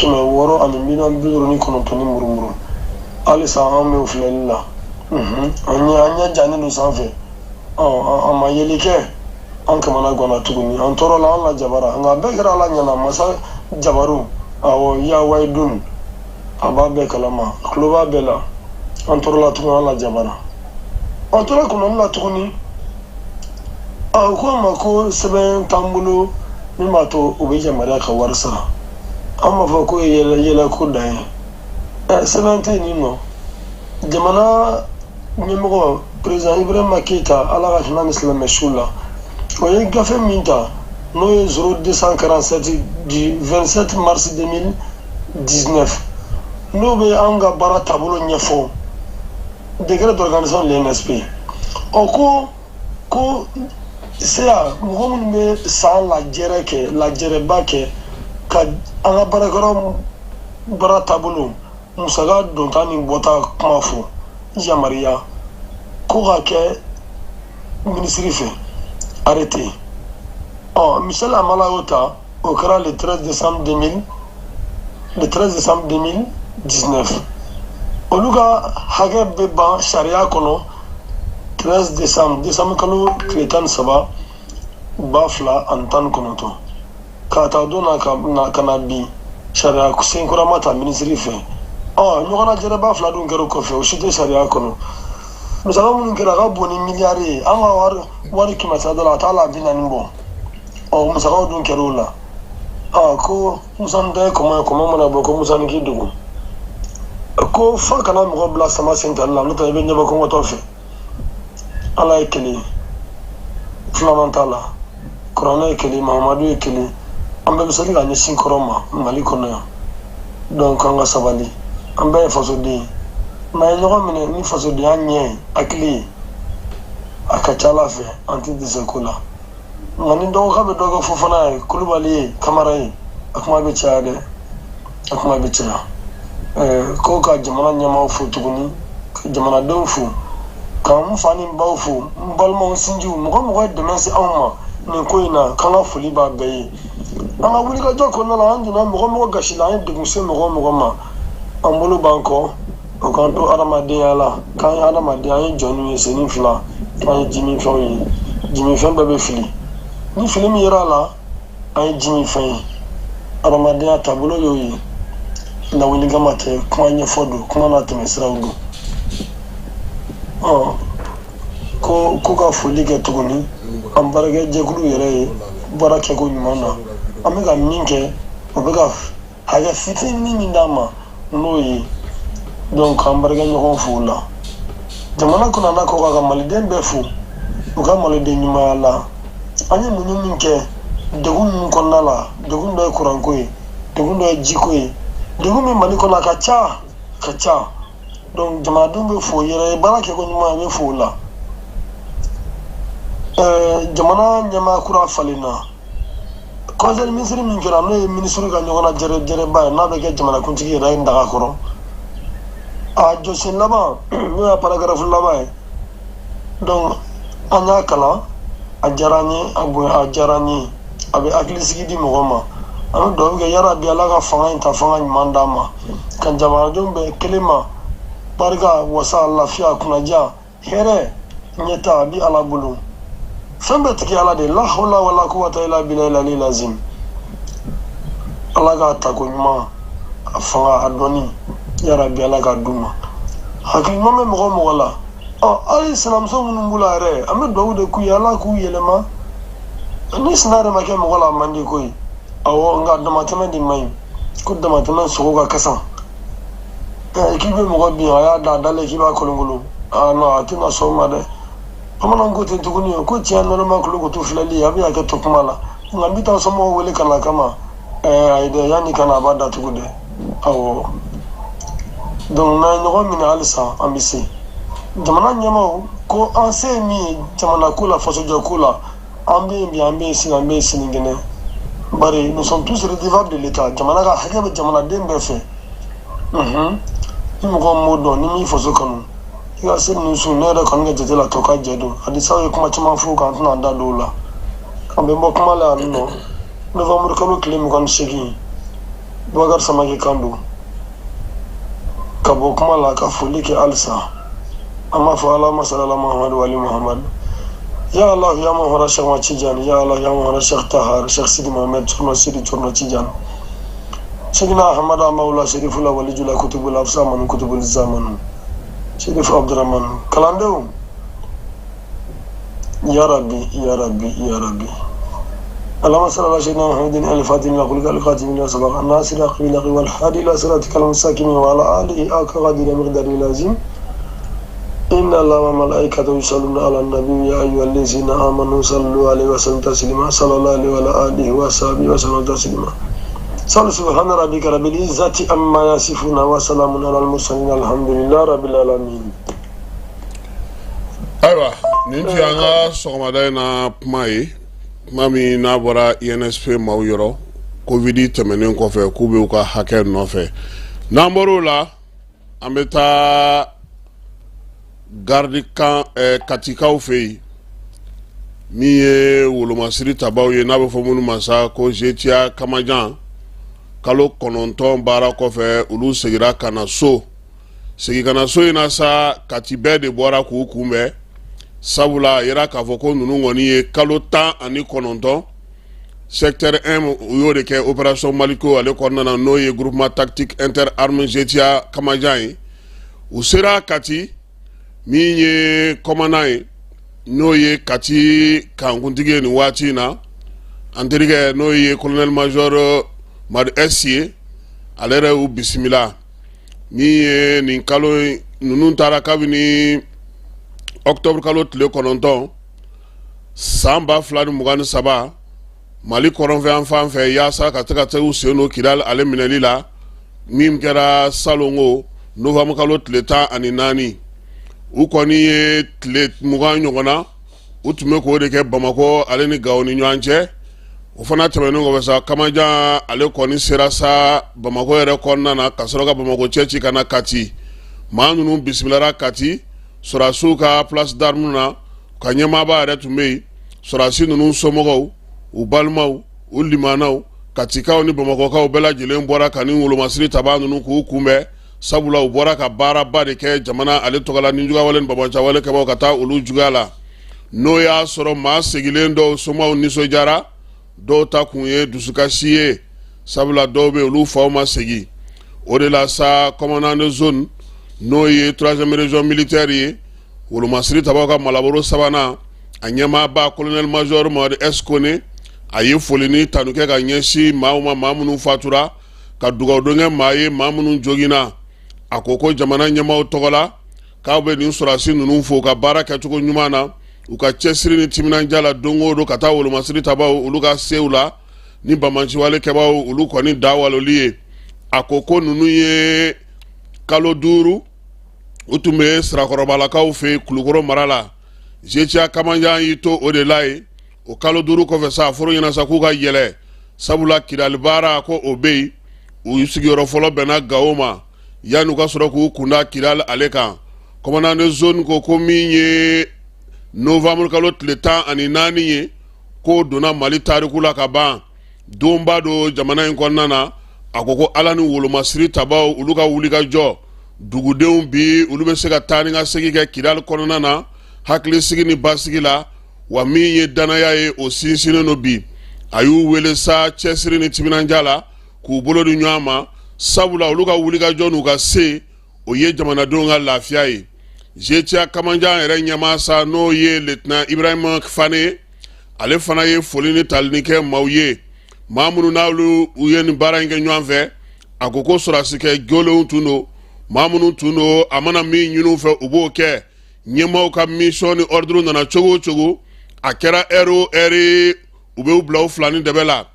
ani 59 miliyɔn ni murumuru. Halisa an bɛ o filɛli la, an ɲɛ an ɲɛ jannen don sanfɛ. Ɔ an ma yeli kɛ, an kamana ganna tuguni, an tɔɔrɔla, an lajabara, nka a bɛɛ kɛra Ala ɲɛna. Masa jabaru, awɔ, ya wayi dun, a b'a bɛɛ kalama, a tulo b'a bɛɛ la. An tɔɔrɔla tuguni, an lajabara, an tora kɔnɔni la tuguni. A ko an ma ko sɛbɛn t'an bolo min b'a to u bɛ yamaruya ka wari sara. An b'a fɔ ko ye yɛlɛ yɛlɛ ko dan ye. Ɛ sɛbɛn tɛ yen nɔ. Jamana ɲɛmɔgɔ, président Ibrahima Keita, Ala ka hinɛ ni silamɛ su la, o ye gafe min ta, n'o ye 0247 du 27 mars 2019, n'o bɛ an ka baara taabolo ɲɛfɔ, décret d'organisation de l'INSP. Ɔ ko CA mɔgɔ minnu bɛ san lajɛrɛ kɛ, lajɛrɛba kɛ ka an ka baarakɛyɔrɔ baara taabolo, musaka donta ni bɔta kuma fɔ, yamaruya ko ka kɛ minisiri fɛ, arrêté. Ɔ Michel Amala y'o ta, o kɛra le 13 décembre 2000, le 13 décembre 2019. Olu ka hakɛ bɛ ban sariya kɔnɔ 13 décembre, décembre kalo tile 13, 2019. K'a ta don na ka na bi, sariya senkura ma ta minisiri fɛ. Ɔ ɲɔgɔnna jɛrɛba fila dun kɛra o kɔfɛ, o si tɛ sariya kɔnɔ. Musaka minnu kɛra, a ka bon ni miliyari ye. An ka wari kɛmɛ sara la, a t'a la 40 bɔ. Ɔ musakaw dun kɛra o la. Ɔ ko Musa ta ye kɔmɔ ye, kɔmɔ mana bɔ, ko Musa ni k'i dogo, ko fa kana mɔgɔ bila sama sen tali la, n'o tɛ i bɛ ɲɛbɔ kɔngɔtɔ fɛ. Ala ye kelen, filanan t'a la. Kuranɛ ye kelen, Mahamadu ye kelen. An bɛɛ bɛ seli ka ɲɛsin kɔrɔn ma Mali kɔnɔ yan. Donc an ka sabali, an bɛɛ ye fasoden ye. N'an ye ɲɔgɔn minɛ ni fasodenya ɲɛ ye, hakili ye, a ka ca Ala fɛ an tɛ dɛsɛ ko la. Nka ni dɔgɔkɛ bɛ dɔ kɛ Fofana ye, Kulubali ye, Kamara ye, a kuma bɛ caya dɛ, a kuma bɛ caya. Ko ka jamana ɲɛmaaw fo tuguni, ka jamanadenw fo, ka n fa ni n baw fo, n balimaw, n sinjiw, mɔgɔ mɔgɔ ye dɛmɛ se anw ma nin ko in na, k'an ka foli b'a bɛɛ ye. An ka wulikajɔ kɔnɔna la, an donna mɔgɔ mɔgɔ gasi la, an ye degun se mɔgɔ mɔgɔ ma, an bolo b'an kɔ, o k'an to adamadenya la, k'an ye adamaden, an ye jɔnw ye, senni fila, an ye jiminfɛnw ye, jiminfɛn bɛɛ bɛ fili, ni fili min yera a la, an ye jiminfɛn ye. Adamadenya taabolo y'o ye, lawuli kama tɛ, kuma ɲɛfɔ don, kuma n'a tɛmɛsiraw don. Ɔ ko ko ka foli kɛ tuguni an baarakɛjɛkulu yɛrɛ ye baara kɛko ɲuman na, an bɛ ka min kɛ, o bɛ ka hakɛ fitinin min d'an ma n'o ye. Donc an baarakɛɲɔgɔn fo o la, jamana kɔnɔ n'a kɔ kan, ka maliden bɛɛ fo u ka maliden ɲumanya la. An ye muɲu min kɛ degun ninnu kɔnɔna la, degun dɔ ye kuranko ye, degun dɔ ye jiko ye, degun min Mali kɔnɔ a ka ca, ka ca. Donc jamanadenw bɛ fo yɛrɛ ye baara kɛko ɲuman ye, bɛ fo o la. Jamana ɲɛmaa kura falenna, conseil ministre min kɛra, n'o ye ministre ka ɲɔgɔn na jɛrɛ jɛrɛba ye, n'a bɛ kɛ jamanakuntigi yɛrɛ ye daga kɔrɔ, a jɔsen laban, n'o y'a paragraphe laban ye. Donc an y'a kalan, a diyara an ye, a bonya, a diyara an ye, a bɛ hakilisigi di mɔgɔ ma. An bɛ dugawu kɛ, yarabi Ala ka fanga in ta fanga ɲuman d'an ma, ka jamanadenw bɛɛ kelen ma barika, wasa, lafiya, kunnaja, hɛrɛ, ɲɛta a bi Ala bolo. Fɛn bɛɛ tigi Ala de, la hawla wala quwwata illa billahi al lazim. Ala k'a tako ɲuman, a fanga, a dɔnni, yarabi Ala k'a d'u ma. Hakili ɲuman bɛ mɔgɔ o mɔgɔ la, ɔ hali sinamuso minnu b'u la yɛrɛ, an bɛ dugawu de k'u ye, Ala k'u yɛlɛma. Ni sina yɛrɛ ma kɛ mɔgɔ la, a man di koyi. Awɔ, nka damatɛmɛ de man ɲi, ko damatɛmɛ sogo ka kasa. K'i bɛ mɔgɔ bin, a y'a da a dalen k'i b'a kolonkolon, aa non, a tɛna sɔn o ma dɛ. Bamananw ko ten tuguni, ko tiɲɛ nɔnɔma kulokoto filɛli, a bɛ hakɛ to kuma la, nka n bɛ taa somɔgɔw wele ka na kama. Ayi dɛ, yanni ka na a b'a datugu dɛ. Awɔ, donc n'an ye ɲɔgɔn minɛ halisa, an bɛ se. Jamana ɲɛmaaw ko an se ye min ye jamana ko la, fasojɔ ko la, an bɛ yen bi, an bɛ yen sini, an bɛ yen sinikɛnɛ. Bari nous sommes tous redevables de l'État. Jamana ka hakɛ bɛ jamanaden bɛɛ fɛ. Ni mɔgɔ m'o dɔn, ni m'i faso kanu, i ka seli ni sun, ne yɛrɛ kɔni ka jate la, tɔ ka jɛ don. Hadisaw ye kuma caman fɔ kan, an tɛna an da don o la. An bɛ bɔ kuma la yan nɔ, novembre kalo tile 28, Bubakari Samake kan don ka bɔ kuma la, ka foli kɛ halisa. An b'a fɔ Allahumma salli ala Muhammad wa ali Muhammad. Ya Allah ya Muhammad Cheikh Tidiane, ya Allah ya Muhammad Cheikh Tahar Cheikh Sidi Mohamed Chorno Sidi Chorno Tidiane, Seydina Ahmad Mawla Sherifula Walijula Kutubul Afsamanu Kutubul Zamanu Sherif Abdurrahman. Kalandenw, ya Rabbi, ya Rabbi, ya Rabbi. اللهم صل على سيدنا محمد الفاتح لما أغلق الخاتم لما سبق الناصر الحق بالحق والهادي إلى صراطك المستقيم وعلى آله حق قدره مقداره العظيم. إن الله وملائكته يصلون على النبي يا أيها الذين آمنوا صلوا عليه وسلموا تسليما. صلى الله عليه وعلى آله وصحبه وسلم تسليما. صلوا. سبحان ربك رب العزة عما يصفون وسلام على المرسلين الحمد لله رب العالمين. Ayiwa, nin tun y'an ka sɔgɔmada in na kuma ye, kuma min n'a bɔra INSP maaw yɔrɔ, Covid tɛmɛnen kɔfɛ, k'u bɛ u ka hakɛ nɔfɛ. N'an bɔr'o la, an bɛ taa garde camp Katikaw fɛ yen, min ye wolomasiri tabaw ye, n'a bɛ fɔ minnu ma sa ko GTIA Kamajan. Kalo 9 baara kɔfɛ, olu seginna ka na so. Segin ka na so in na sa, Kati bɛɛ de bɔra k'u kunbɛn, sabula a yira k'a fɔ ko ninnu kɔni ye kalo 19, secteur 1, u y'o de kɛ opération Maliko ale kɔnɔna na, n'o ye groupement tactique interarmes GTIA Kamajan ye. U sera Kati, min ye commandant ye, n'o ye Kati kankuntigi ye nin waati in na, an terikɛ, n'o ye colonel major Madu S ye, ale yɛrɛ y'u bisimila. Min ye nin kalo ninnu taara kabini octobre kalo tile 9 san 2023. Mali kɔrɔnfɛ yan fan fɛ yaasa ka se ka taa u sen don Kidali ale minɛli la min kɛra salongo novembre kalo tile 14. U kɔni ye tile 20 ɲɔgɔn na, u tun bɛ k'o de kɛ Bamakɔ ale ni Gawo ni ɲɔgɔn cɛ. O fana tɛmɛnen kɔfɛ sa, Kamajan ale kɔni sera sa Bamakɔ yɛrɛ kɔnɔna na ka sɔrɔ ka Bamakɔ cɛ ci ka na Kati. Maa ninnu bisimilara Kati sɔrɔdasiw ka place d'armes na, ka ɲɛmaaba yɛrɛ tun bɛ yen. Sɔrɔdasi ninnu somɔgɔw, u balimaw, u limanaw, Katikaw ni Bamakɔkaw bɛɛ lajɛlen bɔra ka ni wolomasiri tabaa ninnu k'u kunbɛn, sabula u bɔra ka baaraba de kɛ jamana ale tɔgɔ la nijuguyawale ni banbaanciwale kɛbaaw ka taa olu juguya la. N'o y'a sɔrɔ maa segilen dɔw somaw nisɔndiyara, dɔw ta kun ye dusukasi ye, sabula dɔw bɛ olu faw ma segin. O de la sa, commandant de zone, n'o ye troisième région militaire ye, wolomasiri tabaw ka malabolo sabanan, a ɲɛmaaba colonel major Mamadu S Kone, a ye foli ni tanu kɛ ka ɲɛsin maaw ma, maa minnu fatura, ka dugawudon kɛ maa ye, maa minnu joginna. A ko ko jamana ɲɛmaaw tɔgɔ la, k'aw bɛ nin sɔrɔdasi ninnu fo u ka baara kɛcogo ɲuman na, u ka cɛsiri ni timinandiya la don o don ka taa wolomasiri tabaw olu ka sew la ni banbaanciwale kɛbaaw olu kɔni da waloli ye. A ko ko ninnu ye kalo 5 u tun bɛ Sirakɔrɔbalakaw fɛ Kulukɔrɔ mara la. GTIA Kamanjan y'i to o de la yen. O kalo 5 kɔfɛ sa, a fɔr'u ɲɛna sa k'u ka yɛlɛ, sabula Kidali baara ko o bɛ yen. U sigiyɔrɔ fɔlɔ bɛnna Gawo ma yanni u ka sɔrɔ k'u kunda Kidali ale kan. Commandant de zone ko ko min ye novembre kalo tile 14 ye, k'o donna Mali tariku la ka ban, donba don jamana in kɔnɔna na. A ko ko Ala ni wolomasiri tabaw olu ka wulikajɔ, dugudenw bi olu bɛ se ka taa ni ka segin kɛ Kidali kɔnɔna na hakilisigi ni basigi la, wa min ye danaya ye, o sinsinnen don bi. A y'u wele sa cɛsiri ni timinandiya la k'u bolo di ɲɔgɔn ma, sabula olu ka wulikajɔ n'u ka se, o ye jamanadenw ka lafiya ye. GTIA Kamanjan yɛrɛ ɲɛmaa sa, n'o ye lieutenant Ibrahima Fane, ale fana ye foli ni talini kɛ maaw ye, maa minnu n'olu u ye nin baara in kɛ ɲɔgɔn fɛ. A ko ko sɔrɔdasikɛ jolenw tun don, maa minnu tun don, a mana min ɲini u fɛ, u b'o kɛ. Ɲɛmaaw ka mission ni ordre nana cogo o cogo, a kɛra heure o heure, u bɛ u bila u fila ni dɛbɛ la.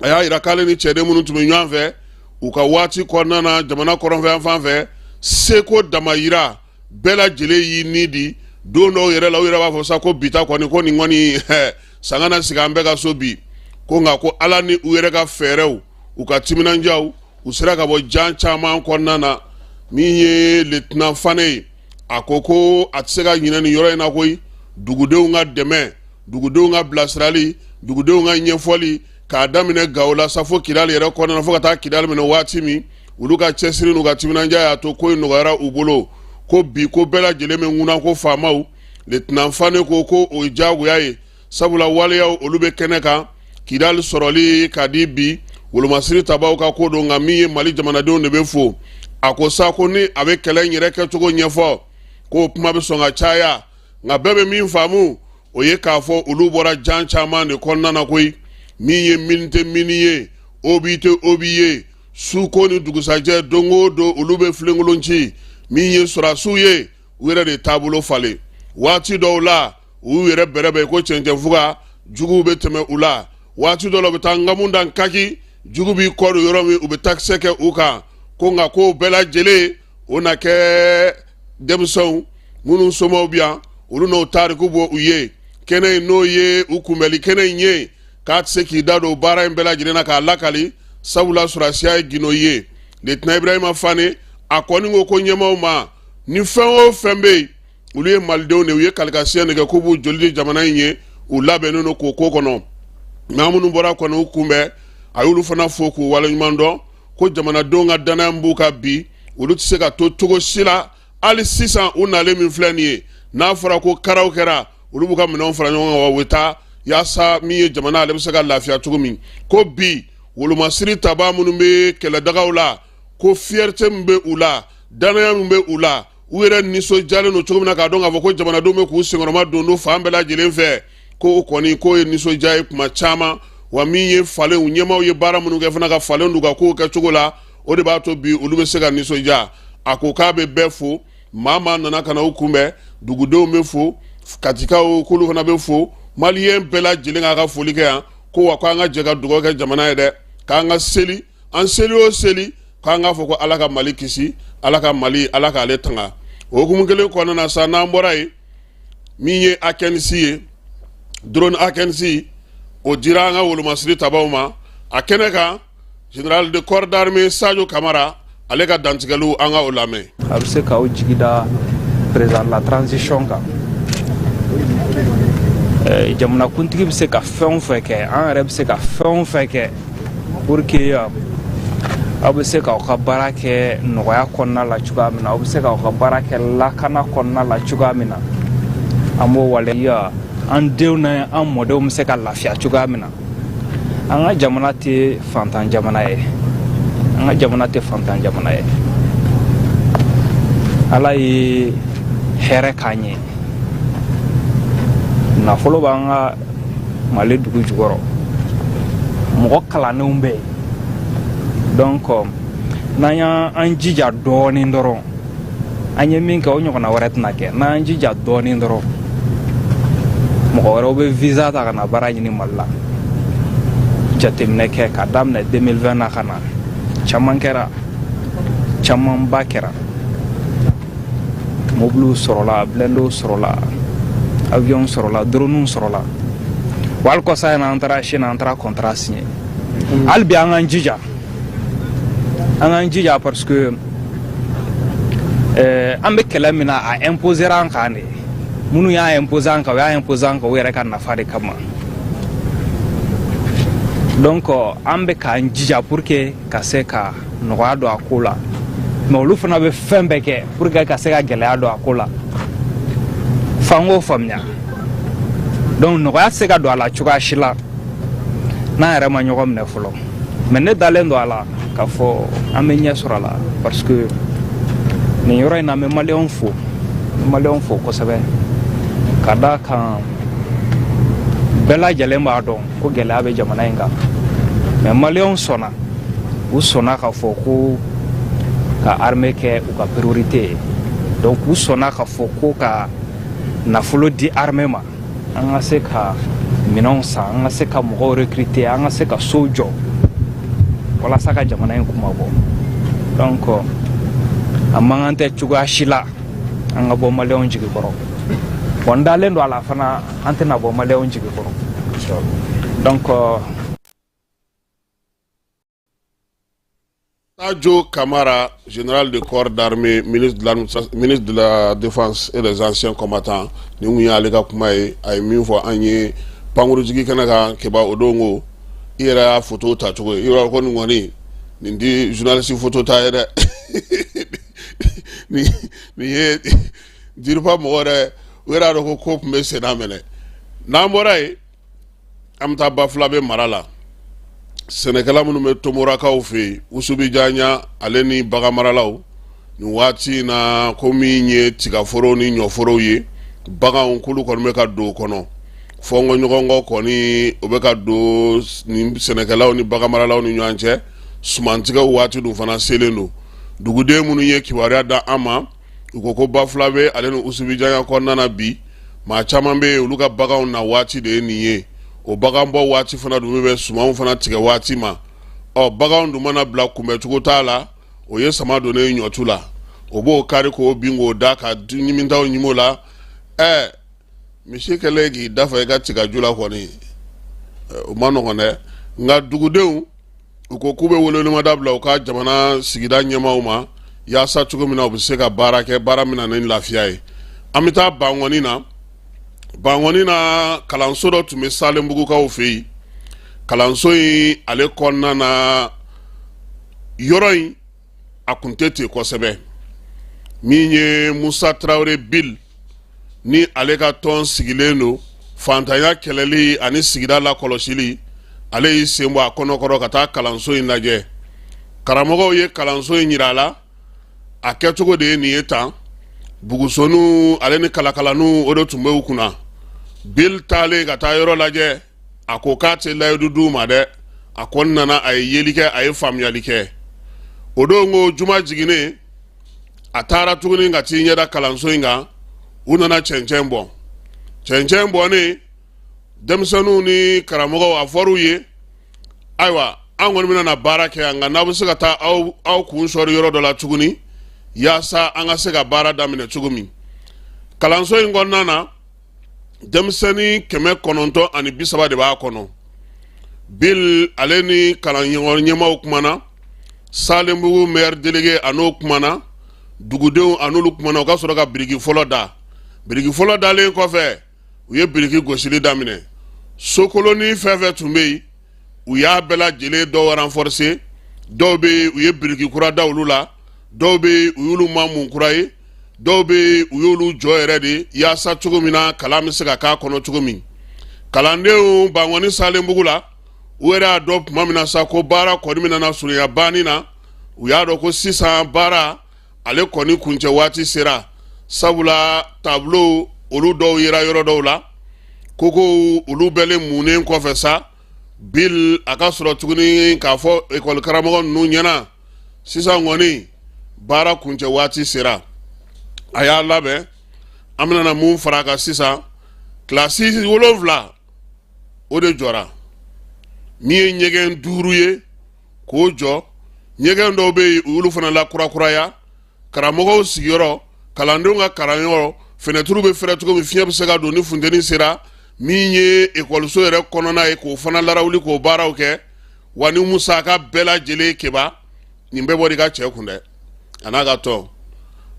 A y'a yira k'ale ni cɛden minnu tun bɛ ɲɔgɔn fɛ u ka waati kɔnɔna na jamana kɔrɔnfɛ fan fɛ, seko damayira bɛɛ lajɛlen y'i ni di. Don dɔw yɛrɛ la, u yɛrɛ b'a fɔ sa ko bi ta kɔni, ko nin kɔni sanga na sigi an bɛɛ ka so bi. Ko nka ko Ala ni u yɛrɛ ka fɛɛrɛw, u ka timinandiyaw, u sera ka bɔ jan caman kɔnɔna na. Min ye lieutenant Fane ye, a ko ko a tɛ se ka ɲinɛ nin yɔrɔ in na koyi. Dugudenw ka dɛmɛ, dugudenw ka bilasirali, dugudenw ka ɲɛfɔli, k'a daminɛ Gawo la sa fo Kidali yɛrɛ kɔnɔna na, fo ka taa Kidali minɛ waati min, olu ka cɛsiri n'u ka timinandiya y'a to ko in nɔgɔyara u bolo. Ko bi ko bɛɛ lajɛlen bɛ ŋuna ko faamaw. Lieutenant Fane ko ko o ye diyagoya ye, sabula waleyaw olu bɛ kɛnɛ kan. Kidali sɔrɔli ka di bi wolomasiri tabaw ka ko don, nka min ye Mali jamanadenw de bɛ fo. A ko sa ko ni a bɛ kɛlɛ in yɛrɛ kɛcogo ɲɛfɔ, k'o kuma bɛ sɔn ka caya, nka bɛɛ bɛ min faamu, o ye k'a fɔ olu bɔra jan caman de kɔnɔna na koyi. Min ye mini tɛ mini ye, obi tɛ obi ye, su ko ni dugusajɛ, don o don olu bɛ filenkolon ci. Min ye sɔrɔdasiw ye, u yɛrɛ de taabolo falen waati dɔw la, u yɛrɛ bɛrɛbɛn ko cɛncɛnfuga, juguw bɛ tɛmɛ u la. Waati dɔ la, u bɛ taa nkamu da kaki, jugu b'i kɔ don yɔrɔ min, u bɛ takisɛ kɛ u kan. Ko nka ko bɛɛ lajɛlen o na kɛ denmisɛnw minnu somaw bi yan, olu n'o tariku bɔ u ye kɛnɛ in, n'o ye u kunbɛli kɛnɛ in ye, k'a tɛ se k'i da don baara in bɛɛ lajɛlen na k'a lakali, sabula sɔrɔdasiya ye gindo ye. Lieutenant Ibrahima Fane, a kɔni ko ko ɲɛmaaw ma, ni fɛn o fɛn bɛ yen, olu ye malidenw de, u ye kalikasiyɛn de kɛ k'u b'u joli di jamana in ye, u labɛnnen don k'o ko kɔnɔ. Maa minnu bɔra kɔni u kunbɛn, a y'olu fana fo k'u waleɲuman dɔn, ko jamanadenw ka danaya b'u kan bi, olu tɛ se ka to cogo si la. Hali sisan, u nalen min filɛ nin ye, n'a fɔra ko karaw kɛra, olu b'u ka minɛnw fara ɲɔgɔn kan wa u bɛ taa yaasa min ye jamana ale bɛ se ka lafiya cogo min. Ko bi wolomasiri tabaa minnu bɛ kɛlɛdagaw la, ko fierté min bɛ u la, danaya min bɛ u la, u yɛrɛ nisɔndiyalen don cogo min na k'a dɔn k'a fɔ ko jamanadenw bɛ k'u senkɔrɔma don don fan bɛɛ lajɛlen fɛ, ko o kɔni k'o ye nisɔndiya ye kuma caman. Wa min ye falenw, ɲɛmaaw ye baara minnu kɛ fana ka falen d'u ka kow kɛcogo la, o de b'a to bi olu bɛ se ka nisɔndiya. A ko k'a bɛ bɛɛ fo, maa maa nana ka na u kunbɛn, dugudenw bɛ fo, Katikaw k'olu fana bɛ fo, maliyɛn bɛɛ lajɛlen k'a ka foli kɛ yan. Ko wa ko an ka jɛ ka dugawu kɛ jamana ye dɛ, k'an ka seli, an seli o seli, k'an k'a fɔ ko Ala ka Mali kisi, Ala ka Mali, Ala k'ale tanga. O hukumu kelen kɔnɔna na sa, n'an bɔra yen, min ye Akensi ye, drone Akensi, o dira an ka wolomasiri tabaw ma. A kɛnɛ kan, général de corps d'armée Sadio Kamara, ale ka dantigɛliw, an ka o lamɛn. A bɛ se k'aw jigi da président de la transition kan. Jamanakuntigi bɛ se ka fɛn o fɛn kɛ, an yɛrɛ bɛ se ka fɛn o fɛn kɛ pour que aw bɛ se k'aw ka baara kɛ nɔgɔya kɔnɔna la cogoya min na, aw bɛ se k'aw ka baara kɛ lakana kɔnɔna la cogoya min na, an b'o waleya. An denw n'an mɔdenw bɛ se ka lafiya cogoya min na. An ka jamana tɛ fantan jamana ye, an ka jamana tɛ fantan jamana ye. Ala ye hɛrɛ k'an ye, nafolo b'an ka Mali dugu jukɔrɔ, mɔgɔ kalannenw bɛ yen. Donc n'an y'an jija dɔɔnin dɔrɔn, an ye min kɛ, o ɲɔgɔnna wɛrɛ tɛna kɛ. N'an y'an jija dɔɔnin dɔrɔn, mɔgɔ wɛrɛw bɛ visa ta ka na baara ɲini Mali la. Jateminɛ kɛ ka daminɛ 2020 na ka na, caman kɛra, camanba kɛra. Mobiliw sɔrɔla, blindéw sɔrɔla, avion sɔrɔla, dronew sɔrɔla. Wa hali kɔsa in na, an taara Chine, an taara contrat signé. Hali bi an k'an jija, an k'an jija, parce que an bɛ kɛlɛ min na, a imposera an kan de. Minnu y'a imposer an kan, u y'a imposer an kan u yɛrɛ ka nafa de kama. Donc an bɛ k'an jija pour que ka se ka nɔgɔya don a ko la, mais olu fana bɛ fɛn bɛɛ kɛ pour que ka se ka gɛlɛya don a ko la. F'an k'o faamuya. Donc nɔgɔya tɛ se ka don a la cogoya si la n'an yɛrɛ ma ɲɔgɔn minɛ fɔlɔ. Mais ne dalen don a la k'a fɔ an bɛ ɲɛ sɔrɔ a la, parce que nin yɔrɔ in na, n bɛ maliyɛnw fo, n bɛ maliyɛnw fo kosɛbɛ, ka d'a kan bɛɛ lajɛlen b'a dɔn ko gɛlɛya bɛ jamana in kan. Mais maliyɛnw sɔnna, u sɔnna k'a fɔ ko ka armée kɛ u ka priorité ye. Donc u sɔnna k'a fɔ ko ka nafolo di armée ma, an ka se ka minɛnw san, an ka se ka mɔgɔw recruter, an ka se ka sow jɔ walasa ka jamana in kunmabɔ. Donc a man kan tɛ cogoya si la an ka bɔ maliyɛnw jigi kɔrɔ. Bon, n dalen don a la fana, an tɛna bɔ maliyɛnw jigi kɔrɔ. Donc Sadio Kamara, général de corps d'armée, ministre de la Défense et des anciens combattants, ni kun y'ale ka kuma ye. A ye min fɔ an ye pankurujigi kɛnɛ kan Keba, o don ko i yɛrɛ y'a photo ta cogo ye, i b'a ko nin kɔni, nin di journaliste photo ta ye dɛ. Nin ye DIRPA mɔgɔ yɛrɛ, u yɛrɛ y'a dɔn ko ko tun bɛ senna mɛnɛ. N'an bɔra yen, an bɛ taa Bafulabe mara la. Sɛnɛkɛla minnu bɛ Tomorakaw fɛ yen, Usubijanya ale ni baganmaralaw, nin waati in na, ko min ye tigaforow ni ɲɔforow ye, baganw k'olu kɔni bɛ ka don o kɔnɔ. Fɔnkɔɲɔgɔnkɔ kɔni, o bɛ ka don ni sɛnɛkɛlaw ni baganmaralaw ni ɲɔgɔn cɛ. Sumantigɛw waati dun fana selen don. Duguden minnu ye kibaruya da an ma, u ko ko Bafulabe ale ni Usubijanya kɔnɔna na bi, maa caman bɛ yen, olu ka baganw na waati de ye nin ye. O bagan bɔ waati fana dun bɛ sumanw fana tigɛ waati ma. Ɔ, baganw dun mana bila, kunbɛcogo t'a la. O ye sama donnen ɲɔtu la, o b'o kari k'o bin k'o da ka ɲimintaw ɲimi o la. Ɛ, misi kɛlen k'i dafa i ka tigaju la kɔni, o ma nɔgɔn dɛ. Nka dugudenw, u ko k'u bɛ welewelemada bila u ka jamana sigida ɲɛmaaw ma, yaasa cogo min na u bɛ se ka baara kɛ, baara min na ni lafiya ye. An bɛ taa Bankɔni na. Bankɔni na, kalanso dɔ tun bɛ Salenbugukaw fɛ yen. Kalanso in ale kɔnɔna na, yɔrɔ in a kun tɛ ten kosɛbɛ. Min ye Musa Tarawele Bil ni ale ka tɔn sigilen don fantanya kɛlɛli ani sigida lakɔlɔsili, ale y'i sen bɔ a kɔnɔkɔrɔ ka taa kalanso in lajɛ. Karamɔgɔw ye kalanso in yira a la, a kɛcogo de ye nin ye tan. Bugusoniw ale ni kalakalaniw, o de tun bɛ u kunna. Bil taalen ka taa yɔrɔ lajɛ, a ko k'a tɛ layidu d'u ma dɛ. A kɔni nana, a ye yeli kɛ, a ye faamuyali kɛ. O don ko juma jiginnen, a taara tuguni ka t'i ɲɛda kalanso in kan. U nana cɛncɛn bɔn. Cɛncɛn bɔnnen, Denmisɛnninw ni karamɔgɔw, a fɔr'u ye, ayiwa, an kɔni bɛna na baara kɛ yan, nka n'aw bɛ se ka taa aw kun sɔri yɔrɔ dɔ la tuguni, yaasa an ka se ka baara daminɛ cogo min. Kalanso in kɔnɔna na, denmisɛnnin 930 de b'a kɔnɔ. Bill ale ni kalanɲɔgɔn ɲɛmaaw kumana, Salenbugu maire délégué a n'o kumana, dugudenw a n'olu kumana. U ka sɔrɔ ka biriki fɔlɔ da. Biriki fɔlɔ dalen kɔfɛ, u ye biriki gosili daminɛ. Sokoloni fɛn fɛn tun bɛ yen, u y'a bɛɛ lajɛlen dɔw renforcer, dɔw bɛ yen, u ye biriki kura da olu la, dɔw bɛ yen, u y'olu ma mun kura ye, dɔw bɛ yen, u y'olu jɔ yɛrɛ de, yaasa cogo min na kalan bɛ se ka k'a kɔnɔ cogo min. Kalandenw Bankɔni Salenbugu la, u yɛrɛ y'a dɔn tuma min na sa ko baara kɔni bɛna na surunya banni na, u y'a dɔn ko sisan baara ale kɔni kuncɛ waati sera, sabula tableau olu dɔw yera yɔrɔ dɔw la, kokow olu bɛɛlen munnen kɔfɛ sa. Bill a ka sɔrɔ tuguni k'a fɔ ekɔli karamɔgɔ ninnu ɲɛna, sisan kɔni baara kuncɛ waati sera, a y'a labɛn. An bɛna na mun fara a kan sisan? Kilasi 7, o de jɔra, min ye ɲɛgɛn 5 ye k'o jɔ. Ɲɛgɛn dɔw bɛ yen, u y'olu fana lakurakuraya. Karamɔgɔw sigiyɔrɔ, kalandenw ka kalanyɔrɔ, fenɛtiriw bɛ fɛrɛ cogo min, fiɲɛ bɛ se ka don ni funteni sera. Min ye ekɔliso yɛrɛ kɔnɔna ye, k'o fana larawuli, k'o baaraw kɛ. Wa ni musaka bɛɛ lajɛlen, Keba, nin bɛɛ bɔra i ka cɛ kun dɛ, a n'a ka tɔn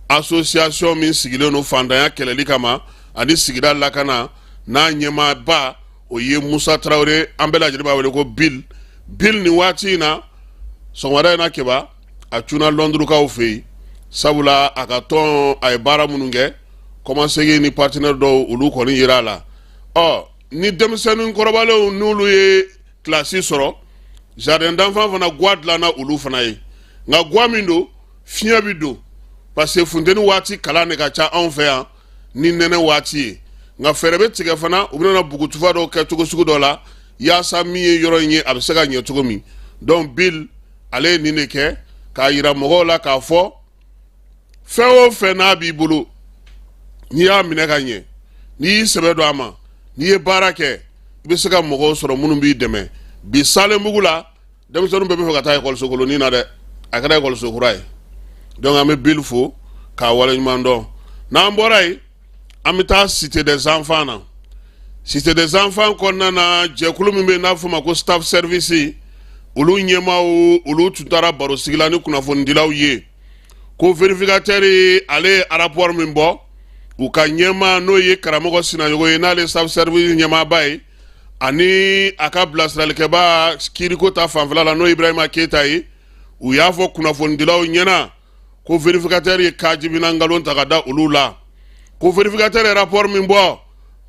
association min sigilen don fantanya kɛlɛli kama ani sigida lakana, n'a ɲɛmaaba o ye Musa Tarawele, an bɛɛ lajɛlen b'a wele ko Bill. Bill, nin waati in na, sɔgɔmada in na, Keba, a cunna Lɔndurukaw fɛ yen, sabula a ka tɔn a ye baara minnu kɛ, kɔmasegin ni partenaire dɔw, olu kɔni yira a la. Ɔ ni denmisɛnnin kɔrɔbalenw n'olu ye kilasi sɔrɔ, jardin d'enfant fana gwa dilanna olu fana ye, nka gwa min don, fiɲɛ bi don, parce que funteni waati kalan de ka ca anw fɛ yan ni nɛnɛ waati ye. Nka fɛɛrɛ bɛ tigɛ fana, u bɛna bugutufa dɔw kɛ cogo sugu dɔ la, yaasa min ye yɔrɔ in ye, a bɛ se ka ɲɛ cogo min. Donc Bill ale ye nin de kɛ k'a yira mɔgɔw la k'a fɔ fɛn o fɛn n'a b'i bolo, n'i y'a minɛ ka ɲɛ, n'i y'i sɛbɛ don a ma, n'i ye baara kɛ, i bɛ se ka mɔgɔw sɔrɔ minnu b'i dɛmɛ. Bi Salenbugu la, denmisɛnninw bɛɛ bɛ fɛ ka taa ekɔliso kolonin na dɛ, a kɛra ekɔliso kura ye. Donc an bɛ Bill fo k'a waleɲuman dɔn. N'an bɔra yen, an bɛ taa cité des enfants na. Cité des enfants kɔnɔna na, jɛkulu min bɛ yen n'a bɛ f'o ma ko staff service, olu ɲɛmaaw, olu tun taara barosigi la ni kunnafonidilaw ye ko vérificateur ale ye rapport min bɔ, u ka ɲɛmaa, n'o ye karamɔgɔ Sinayogo ye, n'ale staff service ɲɛmaaba ye, ani a ka bilasiralikɛbaa kiiriko ta fanfɛla la, n'o ye Ibrahima Keyita ye, u y'a fɔ kunnafonidilaw ɲɛna ko vérificateur ye kajibina nkalon ta ka da olu la, ko vérificateur ye rapport min bɔ,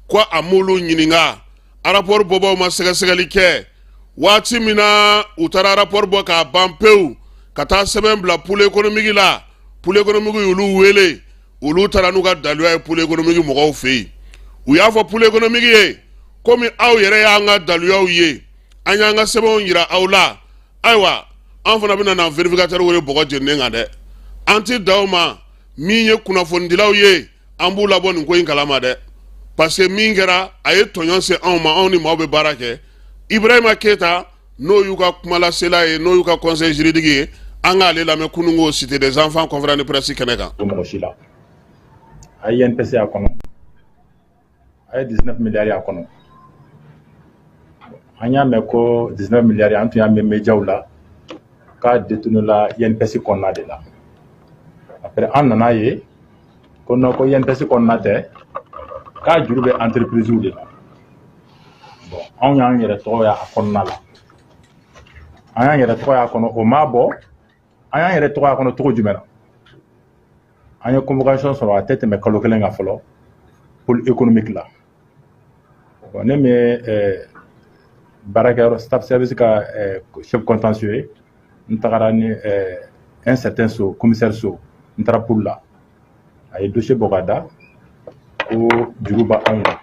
ko a m'olu ɲininka, rapport bɔbaw ma sɛgɛsɛgɛli kɛ. Waati min na u taara rapport bɔ k'a ban pewu, ka taa sɛbɛn bila pôle économique la, pôle économique y'olu wele. Olu taara n'u ka daluya ye pôle économique mɔgɔw fɛ yen. U y'a fɔ pôle économique ye, komi aw yɛrɛ y'an ka daluyaw ye, an y'an ka sɛbɛnw yira aw la, ayiwa, an fana bɛna na vérificateur wele bɔgɔ jeninen kan dɛ. An ti da o ma. Min ye kunnafonidilaw ye, an b'u labɔ nin ko in kalama dɛ, parce que min kɛra, a ye tɔɲɔ se anw ma, anw ni maaw bɛ baara kɛ. Ibrahima Keyita, n'o y'u ka kumalasela ye, n'o y'u ka conseil juridique ye, an k'ale lamɛn kununko cité des enfants conférence de presse kɛnɛ kan. Mɔgɔ si la, a ye INPS a kɔnɔ, a ye 19 milliards a kɔnɔ. An y'a mɛn ko 19 milliards, an tun y'a mɛn médiaw la k'a détourné la INPS kɔnɔna de la. Après, an nana ye ko non, ko INPS kɔnɔna tɛ, k'a juru bɛ entreprise de la. Bon, anw y'an yɛrɛ tɔgɔ y'a kɔnɔna la, an y'an yɛrɛ tɔgɔ y'a kɔnɔ. O m'a bɔ, an y'an yɛrɛ tɔgɔ y'a kɔnɔ cogo jumɛn na? An ye convocation sɔrɔ, a tɛ tɛmɛ kalo 1 kan fɔlɔ, pôle économique la. Bon, ne min ye baarakɛyɔrɔ staff service ka chef contentieux ye, n tagara ni un certain So, commissaire So. N taara pôle la, a ye dossier bɔ ka da ko juru b'a anw na.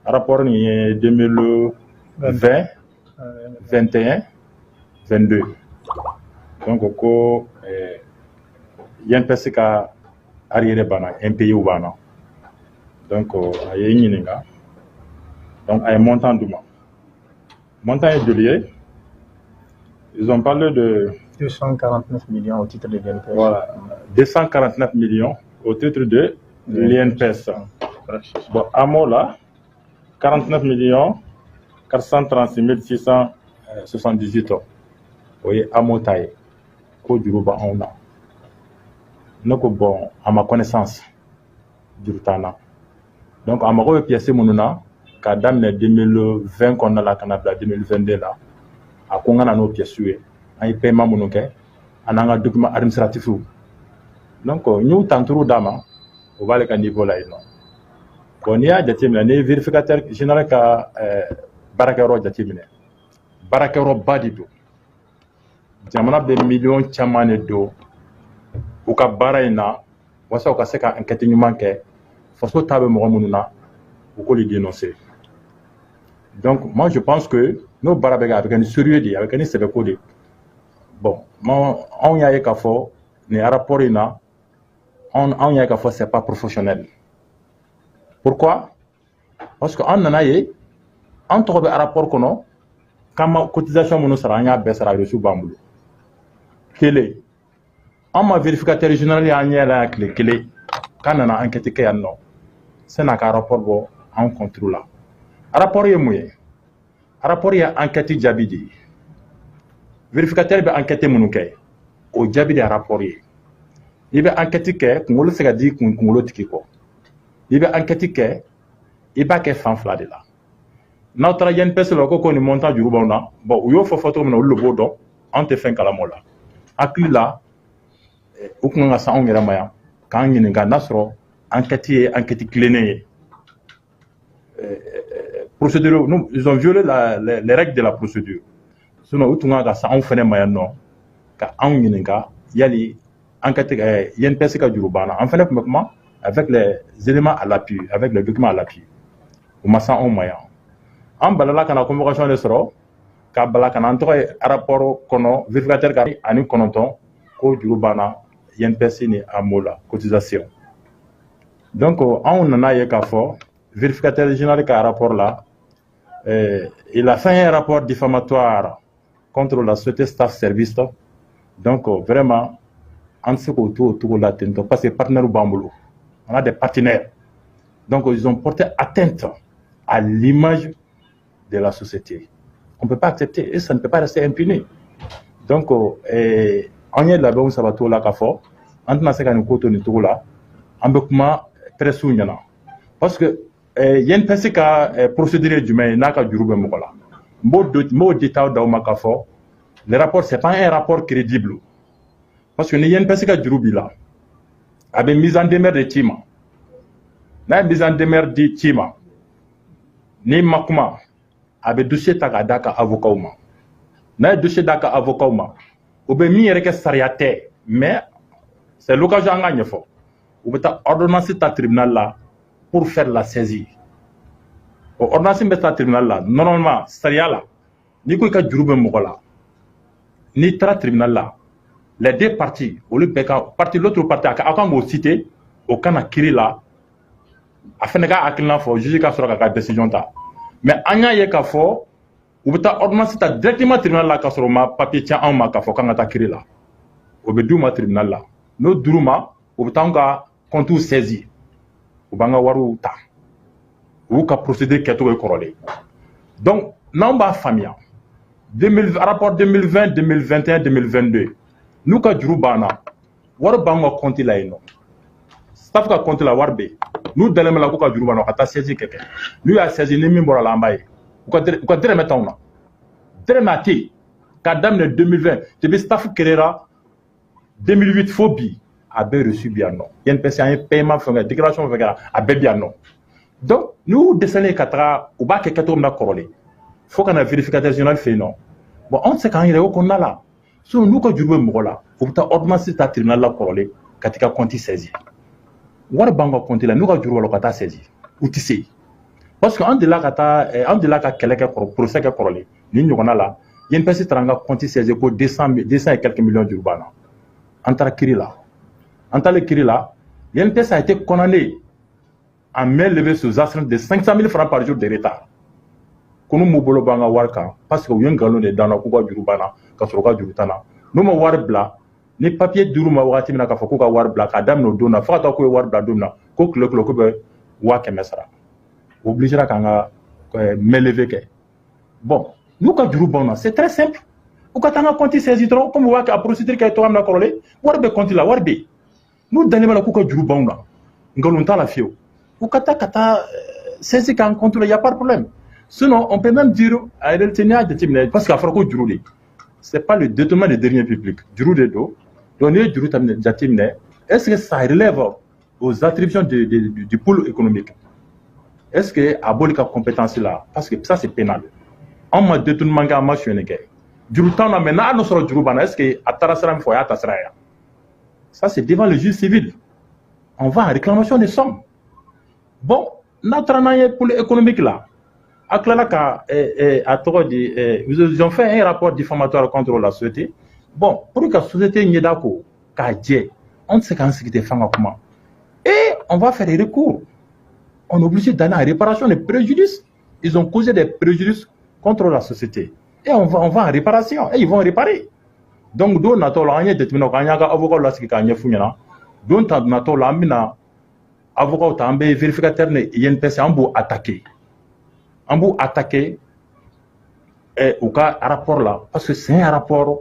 Rapport nin ye 2020, 21, 22. Donc ko INPS ka arriéré banna, impayé banna. Donc a ye n ɲininka. Donc a ye montant d'u ma. Montant ye joli ye? Ils ont parlé de 249 millions au titre de l'INPS. Voilà, 249 millions au titre de l'INPS. Bon, AMO là, 49 millions 436 678. O ye AMO ta ye, ko juru b'anw na. Ne ko bon, à ma connaissance, juru t'an na. Donc a mago bɛ pièce minnu na k'a daminɛ 2020 kɔnɔna la ka na bila 2022 la, a ko n ka na n'o pièce ye, an ye paiement minnu kɛ an n'an ka document administratif. Donc n y'u tanturu d'a ma, o b'ale ka niveau la yen nɔ. Bon, n'i y'a jateminɛ, n'i ye vérificateur général ka baarakɛyɔrɔ jateminɛ, baarakɛyɔrɔba de don. Jamana bɛ miliyɔn caman de don u ka baara in na walasa u ka se ka enquête ɲuman kɛ, faso ta bɛ mɔgɔ minnu na, u k'olu dénoncer. Donc moi, je pense que n'o baara bɛ kɛ, a bɛ kɛ ni sérieux de ye, a bɛ kɛ ni sɛbɛko de ye. Bon, moi, anw y'a ye k'a fɔ nin rapport in na, anw y'a ye k'a fɔ c'est pas professionnel. Pourquoi? Parce que an nana ye an tɔgɔ bɛ rapport kɔnɔ k'an ma cotisation minnu sara, an y'a bɛɛ sara, reçu b'an bolo. Kelen, an ma vérificateur général y'an ɲɛ la yan tile kelen k'a nana enquête kɛ yan nɔ san'a ka rapport bɔ an contre la. Rapport ye mun ye? Rapport ye enquête jaabi de ye. Vérificateur bɛ enquête minnu kɛ, o jaabi de ye rapport ye. N'i bɛ enquête kɛ, kunkolo tɛ se ka di kunkolo tigi kɔ. N'i bɛ enquête kɛ, i b'a kɛ fan fila de la. N'aw taara INPS la ko nin montant juru b'anw na, bon, u y'o fɔ fɔ cogo min na, olu de b'o dɔn, anw tɛ fɛn kalama o la. Hakili la, u kun kan ka se anw yɛrɛ ma yan k'an ɲininka n'a sɔrɔ enquête ye enquête tilennen ye. Procédure, nous, ils ont violé les règles de la procédure. Sinon u tun kan ka se anw fɛnɛ ma yan nɔ ka anw ɲininka yali enquête INPS ka juru banna. An fɛnɛ tun bɛ kuma avec les éléments à l'appui, avec les documents à l'appui. U ma se anw ma yan. An balala ka na convocation de sɔrɔ k'a bala ka na an tɔgɔ ye rapport kɔnɔ, vérificateur ka ani kɔnɔntɔn ko juru banna INPS ni AMO la cotisation. Donc anw nana ye k'a fɔ vérificateur général ka rapport la, il a fait un rapport diffamatoire contre la société Staff Service. Donc vraiment, an tɛ se k'o to o cogo la ten tɔ, parce que partenaires b'an bolo, on a des partenaires. Donc ils ont porté atteinte à l'image de la société. On ne peut pas accepter et ça ne peut pas rester impuni. Donc an ye labɛnw sabati o la k'a fɔ an tɛna se ka nin ko to nin cogo la. An bɛ kuma presse ɲɛna parce que INPS ka procédure ye jumɛn ye n'a ka juru bɛ mɔgɔ la. N b'o détail d'aw ma k'a fɔ le rapport, c'est pas un rapport crédible, parce que ni INPS ka juru b'i la, a bɛ mise en demeure de ci ma. N'a ye mise en demeure di ci ma, n'i ma kuma, a bɛ dossier ta k'a d'a ka avocat ma. N'a ye dossier d'a ka avocat ma, o bɛ min yɛrɛ kɛ, sariya tɛ, mais c'est l'occasion an k'a ɲɛfɔ, u bɛ taa ordonnance ta tribunal la pour faire la saisie. O ordonnance bɛ taa tribunal la. Normalement, sariya la, n'i ko i ka juru bɛ mɔgɔ la, n'i taara tribunal la, les deux parties, olu bɛɛ ka partie, l'autre partie, a kan k'o citer, o kana kiiri la, a fɛnɛ ka hakilina fɔ, juge ka sɔrɔ k'a ka décision ta. Mais an y'a ye k'a fɔ u bɛ taa ordonnance ta directement tribunal la k'a sɔrɔ u ma papier ci anw ma k'a fɔ k'an ka taa kiiri la. O bɛ d'u ma tribunal la. N'o dir'u ma, u bɛ taa anw ka compte saisi, u b'an ka wariw ta. U y'u ka procédure kɛcogo ye kɔrɔlen. Donc n'anw b'a faamuya, 2000, rapport 2020, 2021, 2022, n'u ka juru banna, wari b'anw ka compte la yen nɔ, staff ka compte la, wari bɛ yen. N'u dalen bɛ la k'u ka juru banna, u ka taa saisie kɛ. N'u y'a saisi, ni min bɔra la, an b'a ye. U ka dɛrɛmɛ t'anw na, dɛrɛmɛ a tɛ yen k'a daminɛ 2020. Depuis staff créera 2008 fo bi, a bɛɛ reçu bi yan nɔ. INPS, an ye paiement fɛn kɛ, déclaration fɛn kɛ, a bɛɛ bi yan nɔ. Donc n'u dɛsɛlen ka taga, u b'a kɛ kɛcogo min na kɔrɔlen, fo ka na vérificateur général fɛ yen nɔ. Bon, anw tɛ se k'an yɛrɛ o kɔnɔna la. Sinon n'u ka juru bɛ mɔgɔ la, u bɛ taa ordonnance ta tribunal la kɔrɔlen ka t'i ka compte saisi. Wari b'an ka compte la, n'u ka juru b'a la, u ka taa saisi. U tɛ se, parce que an delila ka taa, an delila ka kɛlɛ kɛ kɔrɔ, procès kɛ kɔrɔlen nin ɲɔgɔnna la. INPS taara an ka compte saisi ko 200, 200 et quelques millions juru b'an na. An taara kiiri la. An taalen kiiri la, l'INPS a été condamné en main levée sous astreinte de 500 000 francs par jour de retard. Ko n'u m'u bolo bɔ an ka wari kan, parce que u ye nkalon de d'an na k'u ka juru banna ka sɔrɔ u ka juru t'an na. N'u ma wari bila, ni papier dir'u ma wagati min na k'a fɔ k'u ka wari bila, k'a daminɛ o don na fo ka taa k'u ye wari bila don min na, ko tile kilo k'u bɛ 100 000 sara. U obligera k'an ka mainlevée kɛ. Bon, n'u ka juru banna, c'est très simple, u ka taa an ka compte saisi dɔrɔn, comme u b'a kɛ a procédure kɛ cogoya min na kɔrɔlen. Wari bɛ compte la, wari bɛ yen. N'u dalen b'a la k'u ka juru banw na, nkalon t'a la fiyewu, u ka taa saisi k'an compte la, y a pas de problème. Sinon, on peut même dire en réalité, n'i y'a jateminɛ, parce que a fɔra ko juru de, c'est pas le détournement des deniers publics, juru de don. Donc n'i ye juru ta jateminɛ, est-ce que ça relève aux attributions du pôle économique? Est-ce que a b'olu ka compétence la? Parce que ça, c'est pénal. Anw ma détournement kɛ, an ma sonyɛni kɛ, juru t'anw na. Mais n'a y'o sɔrɔ juru banna, est-ce que a taara sira min fɛ, o y'a ta sira ye? Ça, c'est devant le juge civil, on va en réclamation des sommes. Bon, n'a taara n'an ye pôle économique la, a tilala ka a tɔgɔ di, ils ont fait un rapport diffamatoire contre la société. Bon, pour que société ɲɛda ko k'a jɛ, an tɛ se k'an sigi ten f'an ka kuma, et on va faire des recours. On est obligé d'aller en réparation des préjudices. Ils ont causé des préjudices contre la société et on va en réparation et ils vont réparer. Donc don natɔ la, an ye jateminɛ kɛ, an y'an ka avocat lasigi k'a ɲɛf'u ɲɛna. Don ta natɔ la, an bɛna avocat ta, an bɛ vérificateur ni INPS, an b'u attaquer u ka rapport la, parce que c'est un rapport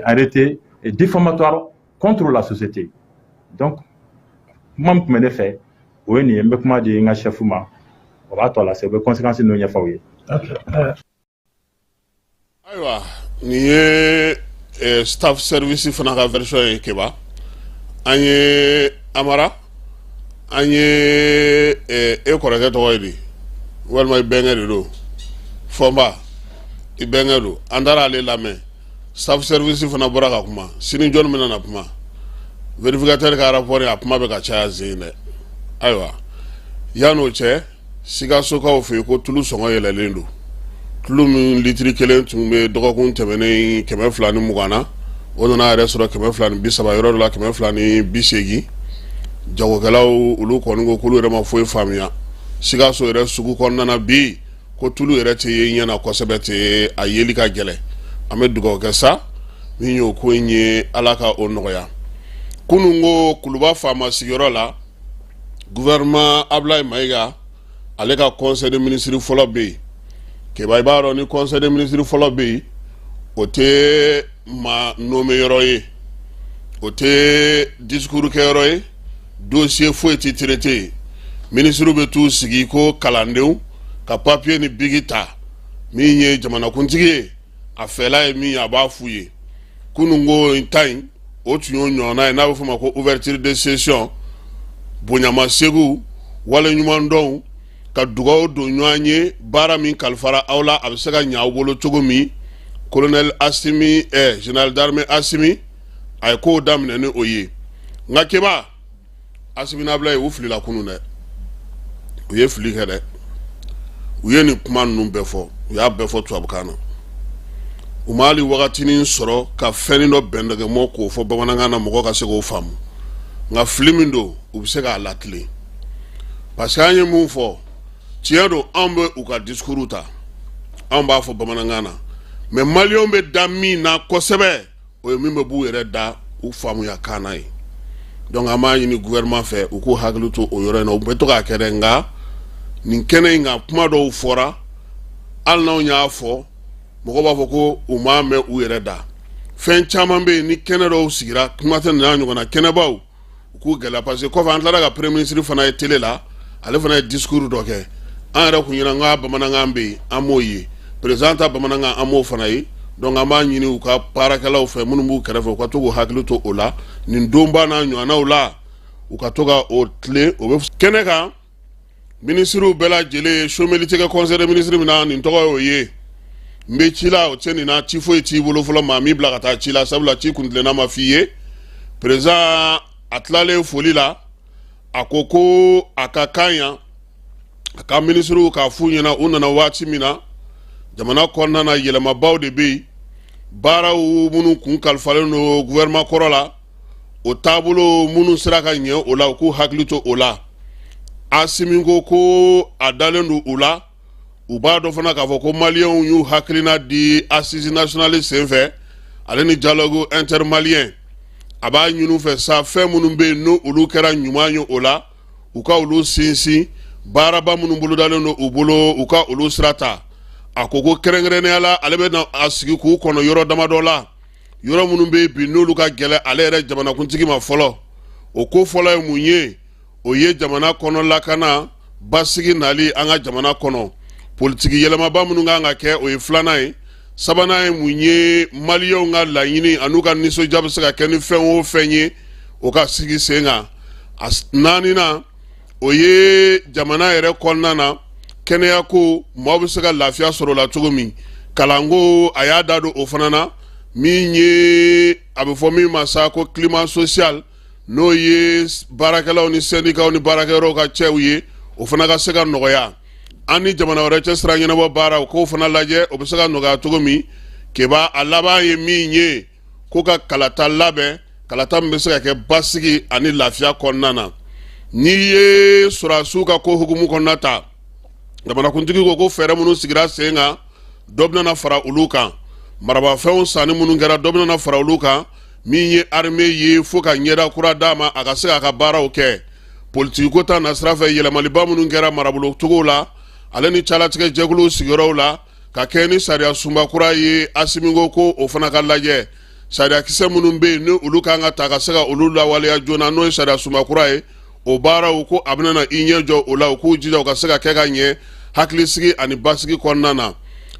arrêté diffamatoire contre la société. Donc kuma min tun bɛ ne fɛ, o ye nin ye. N bɛ kuma di n ka chef ma, o b'a tɔ lase, o bɛ conséquences ninnu ɲɛfɔ aw ye. Ayiwa, nin ye staff service fana ka version ye. Keba, an ye Amara, an ye e kɔrɔkɛ tɔgɔ ye di, walima i bɛnkɛ de don? Fɔnba, i bɛnkɛ don. An taara ale lamɛn. Staff service fana bɔra ka kuma. Sini jɔnni bɛna na kuma? Vérificateur ka rapport, a kuma bɛ ka caya zen dɛ. Ayiwa, yan'o cɛ, Sikasokaw fɛ yen ko tulu sɔngɔ yɛlɛlen don. Tulu min litiri kelen tun bɛ dɔgɔkun tɛmɛnen 220 na, o nana yɛrɛ sɔrɔ 230, yɔrɔ dɔ la 280. Jagokɛlaw olu kɔni ko k'olu yɛrɛ ma foyi faamuya. Sikaso yɛrɛ sugu kɔnɔna na bi, ko tulu yɛrɛ tɛ ye ɲɛ na kosɛbɛ ten, a yeli ka gɛlɛn. An bɛ dugawu kɛ sa, min y'o ko in ye, Ala ka o nɔgɔya. Kunun ko Kuluba faama sigiyɔrɔ la, gouvernement Ablaye Mayiga, ale ka conseil de ministre fɔlɔ bɛ yen. Keba, i b'a dɔn ni conseil de ministre fɔlɔ bɛ yen, o tɛ maa nommé yɔrɔ ye, o tɛ discours kɛyɔrɔ ye, dossier foyi tɛ traité yen. Ministre bɛ t'u sigi ko kalandenw ka papier ni bigi ta. Min ye jamanakuntigi ye, a fɛla ye min ye, a b'a f'u ye. Kunun ko in ta in, o tun y'o ɲɔgɔnna ye, n'a bɛ f'o ma ko ouverture de session. Bonyamasegu, waleɲumandɔnw, ka dugawu don ɲɔgɔn ye, baara min kalifara aw la, a bɛ se ka ɲɛ aw bolo cogo min. Colonel Asimi, général d'armée Asimi, a ye kow daminɛ ni o ye. Nka Keba, Asimi n'Abulaye, u filila kunun dɛ, u ye fili kɛ dɛ. U ye nin kuma ninnu bɛɛ fɔ, u y'a bɛɛ fɔ tubabukan na. U ma hali wagatinin sɔrɔ ka fɛnnin dɔ bɛndɛgɛmɔ k'o fɔ bamanankan na, mɔgɔ ka se k'o faamu. Nka fili min don, u bɛ se k'a latilen, parce que an ye mun fɔ, tiɲɛ don, anw bɛ u ka discours ta, anw b'a fɔ bamanankan na, mais maliyɛnw bɛ da min na kosɛbɛ, o ye min bɛ b'u yɛrɛ da u faamuya kan na ye. Donc an b'a ɲini gouvernement fɛ, u k'u hakili to o yɔrɔ in na. U bɛ to k'a kɛ dɛ, nka nin kɛnɛ in kan, kuma dɔw fɔra, hali n'anw y'a fɔ, mɔgɔ b'a fɔ ko u m'a mɛn u yɛrɛ da. Fɛn caman bɛ yen, ni kɛnɛ dɔw sigira, kuma tɛ nin n'a ɲɔgɔnna kɛnɛbaw, u k'u gɛlɛya, parce que kɔfɛ an tilala ka premier ministre fana ye télé la, ale fana ye discours dɔ kɛ. An yɛrɛ kun ɲɛna k'a bamanankan bɛ yen, an m'o ye. Président ta bamanankan, an m'o fana ye. Donc an b'a ɲini u ka baarakɛlaw fɛ, minnu b'u kɛrɛfɛ, u ka to k'u hakili to o la nin donba n'a ɲɔgɔnnaw la, u ka to ka o tilen. O bɛ kɛnɛ kan, minisiriw bɛɛ lajɛlen ye someli tɛ kɛ conseil des ministres min na, nin tɔgɔ y'o ye. N bɛ ci la, o tɛ nin na, ci foyi t'i bolo fɔlɔ, maa min bila ka taa ci la, sabula ci kuntilenna ma f'i ye. Président a tilalen foli la, a ko ko a ka kan yan, a ka minisiriw k'a f'u ɲɛna, u nana waati min na jamana kɔnɔna na, yɛlɛmabaw de bɛ yen. Baaraw minnu kun kalifalen don gouvernement kɔrɔ la, o taabolo minnu sera ka ɲɛ o la, u k'u hakili to o la. Asimi ko ko a dalen don u la. U b'a dɔn fana k'a fɔ ko maliyɛnw y'u hakilina di assise nationale senfɛ ale ni dialogue intermalien. A b'a ɲini u fɛ sa, fɛn minnu bɛ yen n'o olu kɛra ɲuman ye o la, u ka olu sinsin. Baaraba minnu bolodalen don u bolo, u ka olu sira ta. A ko ko kɛrɛnkɛrɛnnenya la, ale bɛ na a sigi k'u kɔnɔ yɔrɔ damadɔ la, yɔrɔ minnu bɛ bi n'olu ka gɛlɛn ale yɛrɛ jamanakuntigi ma fɔlɔ. O ko fɔlɔ ye mun ye? O ye jamana kɔnɔ lakana, basigi nali an ka jamana kɔnɔ. Politiki yɛlɛmaba minnu kan ka kɛ, o ye filanan ye. Sabanan ye mun ye? Maliyɛnw ka laɲini an'u ka nisɔndiya bɛ se ka kɛ ni fɛn o fɛn ye, o ka sigi sen kan. A naaninan, o ye jamana yɛrɛ kɔnɔna na kɛnɛya ko, maaw bɛ se ka lafiya sɔrɔ o la cogo min. Kalanko, a y'a da don o fana na. Min ye a bɛ fɔ min ma sa ko climat social, n'o ye baarakɛlaw ni sɛndikaw ni baarakɛyɔrɔw ka cɛw ye, o fana ka se ka nɔgɔya. An ni jamana wɛrɛ cɛ sira ɲɛnabɔ baara, o k'o fana lajɛ, o bɛ se ka nɔgɔya cogo min. Keba, a laban ye min ye, ko ka kalata labɛn, kalata min bɛ se ka kɛ basigi ani lafiya kɔnɔna na. N'i ye sɔrɔdasiw ka ko hukumu kɔnɔna ta, jamanakuntigi ko ko fɛɛrɛ minnu sigira sen kan, dɔ bɛna fara olu kan. Marabafɛnw sanni minnu kɛra, dɔ bɛna fara olu kan. Min ye armée ye, fo ka ɲɛda kura d'a ma, a ka se k'a ka baaraw kɛ. Politikiko ta nasira fɛ, yɛlɛmaliba minnu kɛra marabolo cogo la ale ni calatigɛ jɛkuluw sigiyɔrɔw la, ka kɛ ni sariya sunba kura ye, Asimi ko ko o fana ka lajɛ. Sariyakisɛ minnu bɛ yen ni olu kan ka ta ka se ka olu lawaleya joona, n'o ye sariya sunba kura ye, o baaraw ko a bɛna i ɲɛ jɔ o la. U k'u jija u ka se ka kɛ ka ɲɛ hakilisigi ani basigi kɔnɔna na.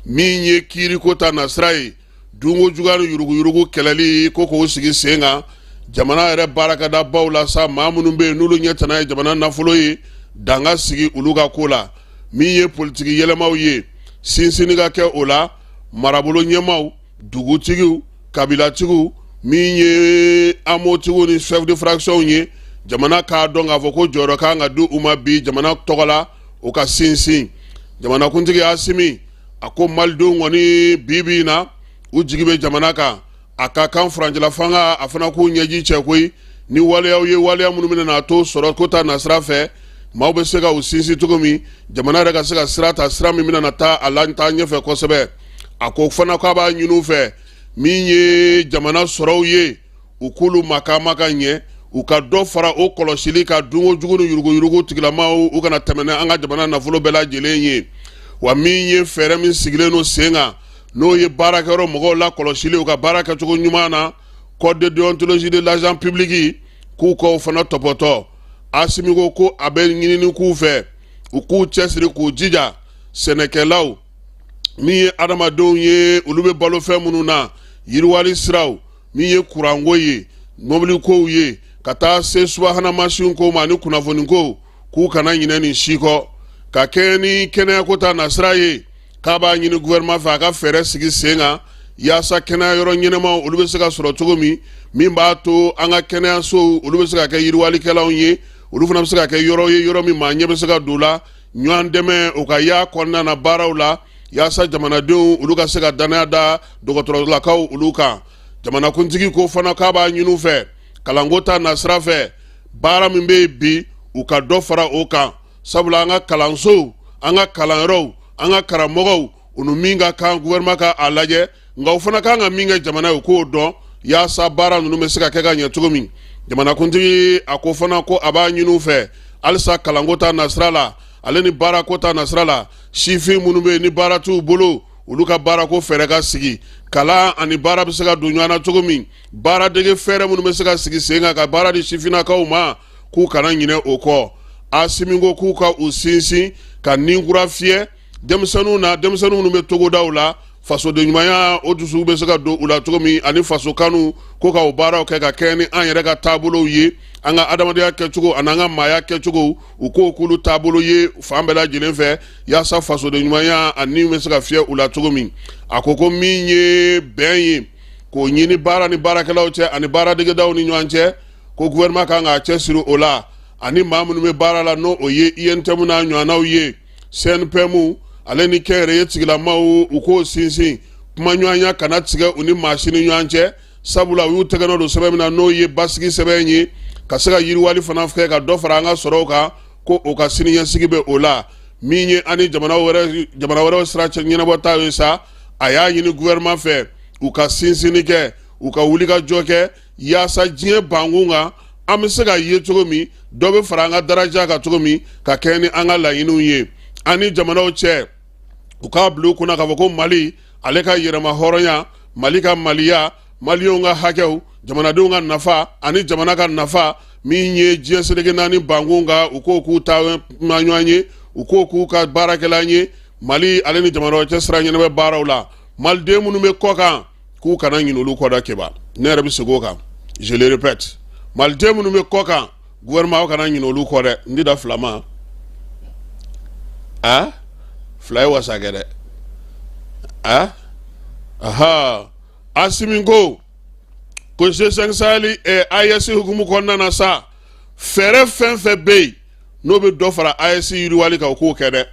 Min ye kiiriko ta nasira ye, dunko juguya ni yuruguyurugu kɛlɛli, ko k'o sigi sen kan jamana yɛrɛ baarakɛdabaw la sa. Maa minnu bɛ yen n'olu ɲɛ tana ye jamana nafolo ye, dan ka sigi olu ka ko la. Min ye politiki yɛlɛmaw ye, sinsinni ka kɛ o la marabolo ɲɛmaaw, dugutigiw, kabilatigiw, min ye hameautigiw ni chef de fraction ye, jamana k'a dɔn k'a fɔ ko jɔyɔrɔ kan ka di u ma bi jamana tɔgɔ la, o ka sinsin. Jamanakuntigi Asimi a ko malidenw kɔni bi bi in na, u jigi bɛ jamana kan. A ka kan furancɛla fanga, a fana k'u ɲɛji cɛ koyi ni waleyaw ye, waleya minnu bɛna n'a to sɔrɔ ko ta nasira fɛ, maaw bɛ se ka u sinsin cogo min, jamana yɛrɛ ka se ka sira ta, sira min bɛna na taa a la taa ɲɛfɛ kosɛbɛ. A ko fana k'a b'a ɲini u fɛ, min ye jamana sɔrɔw ye, u k'olu makaama ka ɲɛ, u ka dɔ fara o kɔlɔsili ka dunko jugu ni yuruguyurugu tigilamaw, u kana tɛmɛ ni an ka jamana nafolo bɛɛ lajɛlen ye. Wa min ye fɛɛrɛ min sigilen don sen kan, n'o ye baarakɛyɔrɔ mɔgɔw la kɔlɔsili u ka baara kɛcogo ɲuman na, code de déontologie de l'agent public, k'u k'o fana tɔpɔtɔ. Asimi ko ko a bɛ ɲinini k'u fɛ, u k'u cɛsiri k'u jija. Sɛnɛkɛlaw, min ye adamadenw ye, olu bɛ balo fɛn minnu na, yiriwali siraw, min ye kuranko ye, mɔbilikow ye, ka taa se subahana mansin ko ma ani kunnafoniko, k'u kana ɲinɛ nin si kɔ. Ka kɛɲɛ ni kɛnɛyako ta nasira ye, k'a b'a ɲini gouvernement fɛ, a ka fɛɛrɛ sigi sen kan yaasa kɛnɛya yɔrɔ ɲɛnamaw olu bɛ se ka sɔrɔ cogo min, min b'a to an ka kɛnɛyasow olu bɛ se ka kɛ yiriwalikɛlanw ye, olu fana bɛ se ka kɛ yɔrɔ ye, yɔrɔ min maa ɲɛ bɛ se ka don la. Ɲɔgɔn dɛmɛ o ka y'a kɔnɔna na baaraw la, yaasa jamanadenw olu ka se ka dannaya da dɔgɔtɔrɔlakaw olu kan. Jamanakuntigi ko fana k'a b'a ɲini u fɛ, kalanko ta nasira fɛ, baara min bɛ yen bi, u ka dɔ fara o kan, sabula an ka kalansow, an ka kalanyɔrɔw, an ka karamɔgɔw, u ni min ka kan, gouvernement ka a lajɛ, nka u fana kan ka min kɛ jamana ye, u k'o dɔn, yaasa baara ninnu bɛ se ka kɛ ka ɲɛ cogo min. Jamanakuntigi a ko fana ko a b'a ɲini u fɛ halisa, kalanko ta nasira la ale ni baarako ta nasira la, sifin minnu bɛ yen ni baara t'u bolo, olu ka baarako fɛɛrɛ ka sigi. Kalan ani baara bɛ se ka don ɲɔgɔn na cogo min, baaradege fɛɛrɛ minnu bɛ se ka sigi sen kan ka baara di sifinnakaw ma, k'u kana ɲinɛ o kɔ. Asimi ko k'u ka u sinsin ka ninkura fiyɛ denmisɛnninw na, denmisɛnnin minnu bɛ togodaw la, fasoden ɲumanya o dusu bɛ se ka don u la cogo min, ani faso kanu, ko ka o baaraw kɛ ka kɛɲɛ ni an yɛrɛ ka taabolow ye, an ka adamadenya kɛcogo ani an ka maaya kɛcogo, u k'o k'olu taabolo ye fan bɛɛ lajɛlen fɛ, yaasa fasoden ɲumanya a ni bɛ se ka fiyɛ u la cogo min. A ko ko min ye bɛn ye, k'o ɲini baara ni baarakɛlaw cɛ ani baaradegedaw ni ɲɔgɔn cɛ, ko gouvernement kan k'a cɛsiri o la, ani maa minnu bɛ baara la, n'o o ye UNTM n'a ɲɔgɔnnaw ye, CNPM ale ni kɛnyɛrɛye tigilamaw, u k'o sinsin, kumaɲɔgɔnya kana tigɛ u ni maa si ni ɲɔgɔn cɛ, sabula u y'u tɛgɛ nɔ don sɛbɛn min na, n'o ye basigi sɛbɛn ye, ka se ka yiriwali fana kɛ ka dɔ fara an ka sɔrɔw kan, ko o ka siniɲɛsigi bɛ o la. Min ye ani jamana wɛrɛw sira cɛ ɲɛnabɔta ye sa, a y'a ɲini gouvernement fɛ u ka sinsinni kɛ, u ka wulikajɔ kɛ yaasa diɲɛ bankun kan an bɛ se ka ye cogo min, dɔ bɛ fara an ka daraja kan cogo min, ka kɛɲɛ ni an ka laɲiniw ye an ni jamanaw cɛ. U k'a bila u kunna k'a fɔ ko Mali ale ka yɛrɛma hɔrɔnya, Mali ka maliya, maliyɛnw ka hakɛw, jamanadenw ka nafa ani jamana ka nafa, min ye diɲɛ seleke naani bankun kan, u k'o k'u ta ɲɔgɔn ye, u k'o k'u ka baarakɛlan ye. Mali ale ni jamana cɛ sira ɲɛnabɔ baaraw la, maliden minnu bɛ kɔ kan, k'u kana ɲinɛ olu kɔ da. Keba, ne yɛrɛ bɛ segin o kan, je le répète, maliden minnu bɛ kɔ kan, gouvernement, aw kana ɲinɛ olu kɔ dɛ. N tɛ da fila ma, a fila ye wasa kɛ dɛ. A aha, Asimi ko ko G5 Sahel AES hukumu kɔnɔna na sa, fɛɛrɛ fɛn fɛn bɛ yen n'o bɛ dɔ fara AES yiriwali kan, u k'o kɛ dɛ.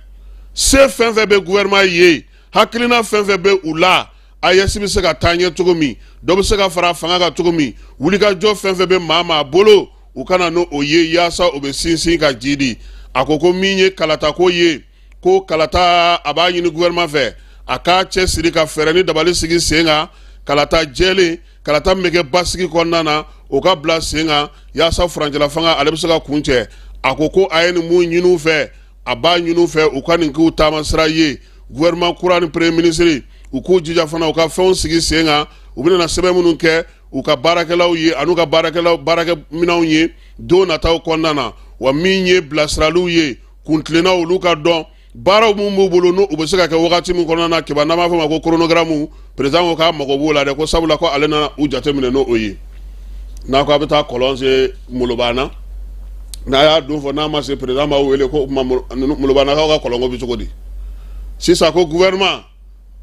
Se fɛn fɛn bɛ gouvernement ye, hakilina fɛn fɛn bɛ u la, AES bɛ se ka taa ɲɛ cogo min, dɔ bɛ se ka fara fanga kan cogo min, wulikajɔ fɛn fɛn bɛ maa maa bolo, u ka na n'o ye yaasa o bɛ sinsin ka jiidi. A ko ko min ye kalatako ye, ko kalata, a b'a ɲini gouvernement fɛ a k'a cɛ siri ka fɛɛrɛ ni dabali sigi sen kan, kalata jɛlen, kalata min bɛ kɛ basigi kɔnɔna na, o ka bila sen kan yaasa furancɛla fanga ale bɛ se ka kuncɛ. A ko ko a ye nin mun ɲini u fɛ, a b'a ɲini u fɛ u ka nin k'u taamasira ye. Gouvernement kura ni premier ministre, u k'u jija fana u ka fɛnw sigi sen kan, u bɛna sɛbɛn minnu kɛ u ka baarakɛlaw ye an'u ka baarakɛlaw baarakɛminɛnw ye don nataw kɔnɔna na. Wa min ye bilasiraliw ye, kuntilenna olu ka dɔn, baaraw minnu b'u bolo n'u bɛ se ka kɛ wagati min kɔnɔna na. Keba, n'an b'a fɔ ma ko chronogramme, président ko k'a mago b'o la dɛ, ko sabula ko ale nana u jateminɛ n'o ye. N'a ko a bɛ taa kɔlɔn sen Molobana, n'a y'a don fɔ n'a ma se, président b'aw wele ko o tuma Molobanakaw ka kɔlɔnko bɛ cogo di sisan? Ko gouvernement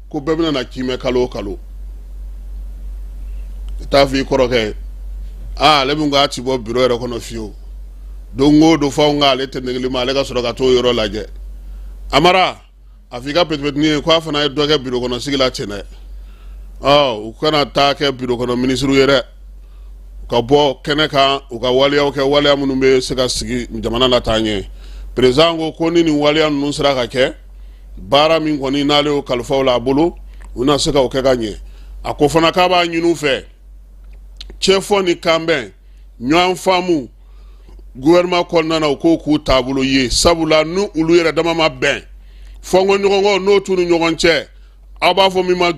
ko bɛɛ bɛna na kimɛ kalo o kalo. I t'a fɔ i kɔrɔkɛ ye, aa, ale min ko a ti bɔ biro yɛrɛ kɔnɔ fiyewu, don o don f'anw k'ale tɛnɛgili ma, ale ka sɔrɔ ka t'o yɔrɔ lajɛ. Amara, a fɔ i ka petipetinin ye ko a fana ye dɔ kɛ biro kɔnɔ sigi la ten dɛ. Ɔ, u kana taa kɛ biro kɔnɔ minisiriw ye dɛ, u ka bɔ kɛnɛ kan, u ka waleyaw kɛ, waleya minnu bɛ se ka sigi jamana la taa ɲɛ. Président ko ko ni nin waleya ninnu sera ka kɛ, baara min kɔni n'ale y'o kalifa u la a bolo, u na se ka o kɛ ka ɲɛ. A ko fana k'a b'a ɲini u fɛ, cɛfɔ ni kanbɛn, ɲɔgɔn faamu gouvernement kɔnɔna na, u k'o k'u taabolo ye, sabula ni olu yɛrɛ dama ma bɛn, fɔnkɔɲɔgɔnkɔ n'o t'u ni ɲɔgɔn cɛ, aw b'a fɔ min ma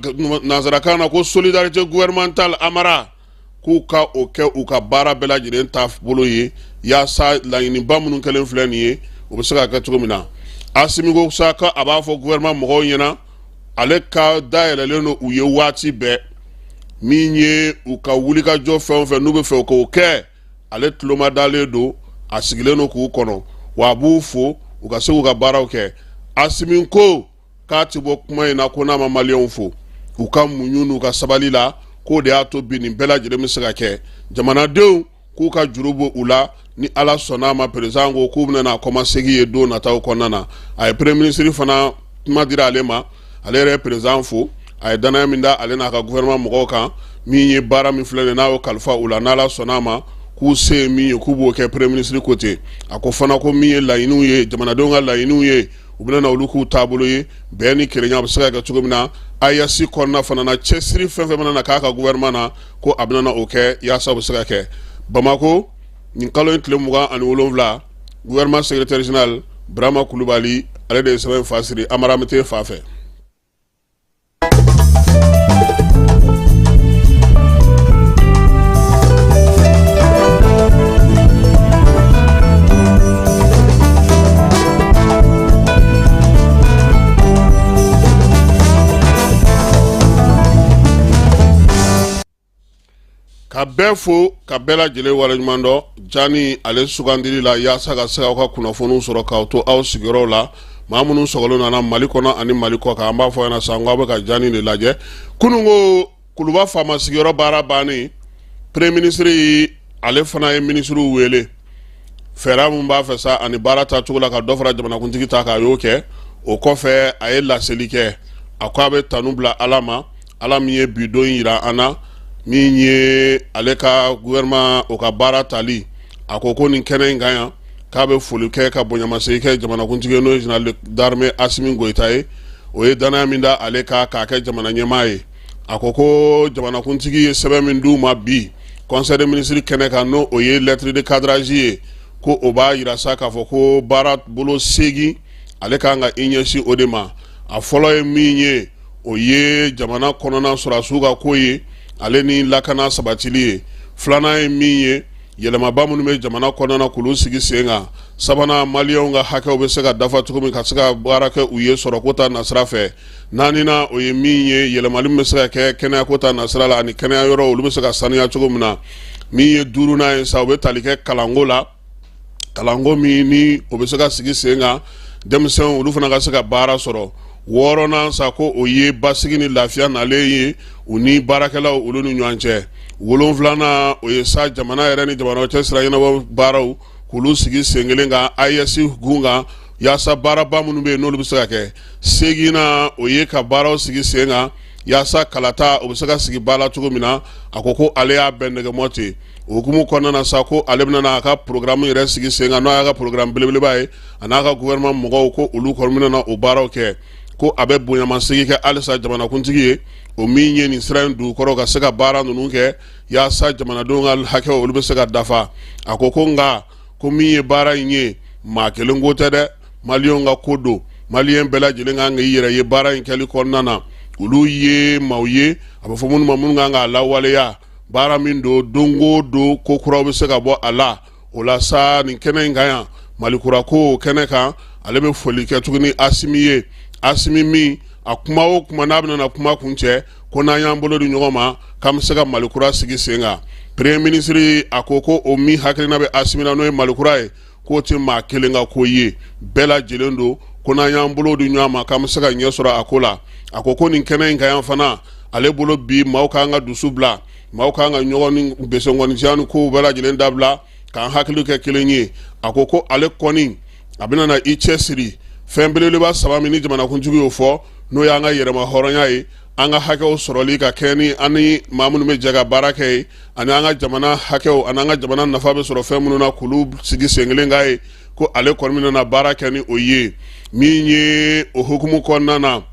nansarakan na ko solidarité gouvernementale, Amara k'u ka o kɛ u ka baara bɛɛ lajɛlen taabolo ye, yaasa laɲiniba minnu kɛlen filɛ nin ye, o bɛ se ka kɛ cogo min na. Asimi ko sa ko a b'a fɔ gouvernement mɔgɔw ɲɛna, ale ka dayɛlɛlen don u ye waati bɛɛ, min ye u ka wulikajɔ fɛn o fɛn n'u bɛ fɛ k'o kɛ, ale tulomadalen don, a sigilen don k'u kɔnɔ, wa a b'u fo u ka se k'u ka baaraw kɛ. Asimi ko k'a ti bɔ kuma in na ko n'a ma maliyɛnw fo u ka muɲu n'u ka sabali la, k'o de y'a to bi nin bɛɛ lajɛlen bɛ se ka kɛ. Jamanadenw k'u ka juru bɔ u la, ni Ala sɔnna a ma, président ko k'u bɛna na kɔmasegin ye don nataw kɔnɔna na. A ye premier ministre fana kuma dira ale ma, ale yɛrɛ ye président fo, a ye danaya min da ale n'a ka gouvernement mɔgɔw kan, min ye baara min filɛ nin n'a y'o kalifa u la, n'Ala sɔnna a ma, k'u se ye min ye k'u b'o kɛ. Premier ministre ko ten. A ko fana ko min ye laɲiniw ye, jamanadenw ka laɲiniw ye, u bɛna na olu k'u taabolo ye, bɛn ni kelenya bɛ se ka kɛ cogo min na AES kɔnɔna fana na, cɛsiri fɛn fɛn mana na k'a ka gouvernement na, ko a bɛna na o kɛ yaasa o bɛ se ka kɛ. Bamakɔ nin kalo in tile 27, gouvernement secrétaire général Burama Kulubali, ale de ye sɛbɛn fa siri. Amara Mete fa fɛ. Ka bɛɛ fo, ka bɛɛ lajɛlen waleɲuman dɔn jani ale sugandili la, yaasa ka se aw ka kunnafoniw sɔrɔ k'aw to aw sigiyɔrɔw la. Maa minnu sɔgɔlen nana Mali kɔnɔ ani Mali kɔ kan, an b'a fɔ ɲɛna sisan ko aw bɛ ka jani de lajɛ. Kunun ko Kuluba faama sigiyɔrɔ baara bannen, premier ministre ale fana ye minisiriw wele, fɛɛrɛ min b'a fɛ sa ani baara taacogo la ka dɔ fara jamanakuntigi ta kan, a y'o kɛ. O kɔfɛ a ye laseli kɛ, a ko a bɛ tanu bila Ala ma, Ala min ye bi don jira an na, min ye ale ka gouvernement o ka baara tali. A ko ko nin kɛnɛ in kan yan, k'a bɛ foli kɛ ka bonyamasegin kɛ jamanakuntigi ye n'o ye général d'armée Asimi Goyita ye, o ye danaya min da ale kan k'a kɛ jamana ɲɛmaa ye. A ko ko jamanakuntigi ye sɛbɛn min d'u ma bi conseil des ministres kɛnɛ kan, n'o o ye lettre de cadrage ye, ko o b'a yira sa k'a fɔ ko baara bolo 8 ale kan ka i ɲɛsin o de ma. A fɔlɔ ye min ye, o ye jamana kɔnɔna sɔrɔdasiw ka ko ye, ale ni lakana sabatili ye. Filanan ye min ye, yɛlɛmaba minnu bɛ jamana kɔnɔna k'olu sigi sen kan. Sabanan, maliyɛnw ka hakɛw bɛ se ka dafa cogo min, ka se ka baara kɛ u ye sɔrɔko ta nasira fɛ. Naaninan, o ye min ye, yɛlɛmali min bɛ se ka kɛ kɛnɛyako ta nasira la, ani kɛnɛya yɔrɔ olu bɛ se ka sanuya cogo min na. Min ye duurunan ye sa, o bɛ tali kɛ kalanko la, kalanko min ni o bɛ se ka sigi sen kan, denmisɛnw olu fana ka se ka baara sɔrɔ. Wɔɔrɔnan sa, ko o ye basigi ni lafiya nalen ye u ni baarakɛlaw olu ni ɲɔgɔn cɛ. Wolonfilanan, o ye sa jamana yɛrɛ ni jamana cɛ sira ɲɛnabɔ baaraw k'olu sigi sen kelen kan AES gun kan, yaasa baaraba minnu bɛ yen n'olu bɛ se ka kɛ. Seeginnan, o ye ka baaraw sigi sen kan yaasa kalata o bɛ se ka sigi ba la cogo min na. A ko ko ale y'a bɛn nɛgɛmɔ ten. O hukumu kɔnɔna na sa, ko ale bɛna a ka programme yɛrɛ sigi sen kan, n'o y'a ka programme belebeleba ye, a n'a ka gouvernement mɔgɔw, ko olu kɔni bɛna na o baaraw kɛ. Ko a bɛ bonyamasegin kɛ halisa jamanakuntigi ye, o min ye nin sira in dugukɔrɔ ka se ka baara ninnu kɛ yaasa jamanadenw ka hakɛw olu bɛ se ka dafa. A ko ko nka ko min ye baara in ye, maa kelen ko tɛ dɛ, maliyɛnw ka ko don, maliyɛn bɛɛ lajɛlen kan k'i yɛrɛ ye baara in kɛli kɔnɔna na. Olu ye maaw ye, a bɛ fɔ minnu ma, minnu kan k'a lawaleya. Baara min don, don o don ko kuraw bɛ se ka bɔ a la. O la sa, nin kɛnɛ in kan yan, Malikura ko kɛnɛ kan, ale bɛ foli kɛ tuguni Asimi ye, Asimi min a kuma o kuma n'a bɛna kuma kuncɛ, ko n'an y'an bolo di ɲɔgɔn ma, k'an bɛ se ka Malikura sigi sen kan. Premier ministre a ko ko o min hakilina bɛ Asimi na, n'o ye Malikura ye, k'o tɛ maa kelen ka ko ye, bɛɛ lajɛlen don, ko n'an y'an bolo di ɲɔgɔn ma, k'an bɛ se ka ɲɛ sɔrɔ a ko la. A ko ko nin kɛnɛ in kan yan fana, ale bolo bi maaw k'an ka dusu bila, maaw k'an ka ɲɔgɔn ni besɔnkɔnisiya ni kow bɛɛ lajɛlen dabila, k'an hakili kɛ kelen ye. A ko ko ale kɔni a bɛna na i cɛsiri fɛn belebeleba saba min ni jamanakuntigi y'o fɔ, n'o y'an ka yɛrɛma hɔrɔnya ye, an ka hakɛw sɔrɔli ka kɛ ni an ni maa minnu bɛ jɛ ka baara kɛ ye, ani an ka jamana hakɛw ani an ka jamana nafa bɛ sɔrɔ fɛn minnu na, k'olu sigi sen kelen kan ye, ko ale kɔni bɛna na baara kɛ ni o ye. Min ye o hukumu kɔnɔna na,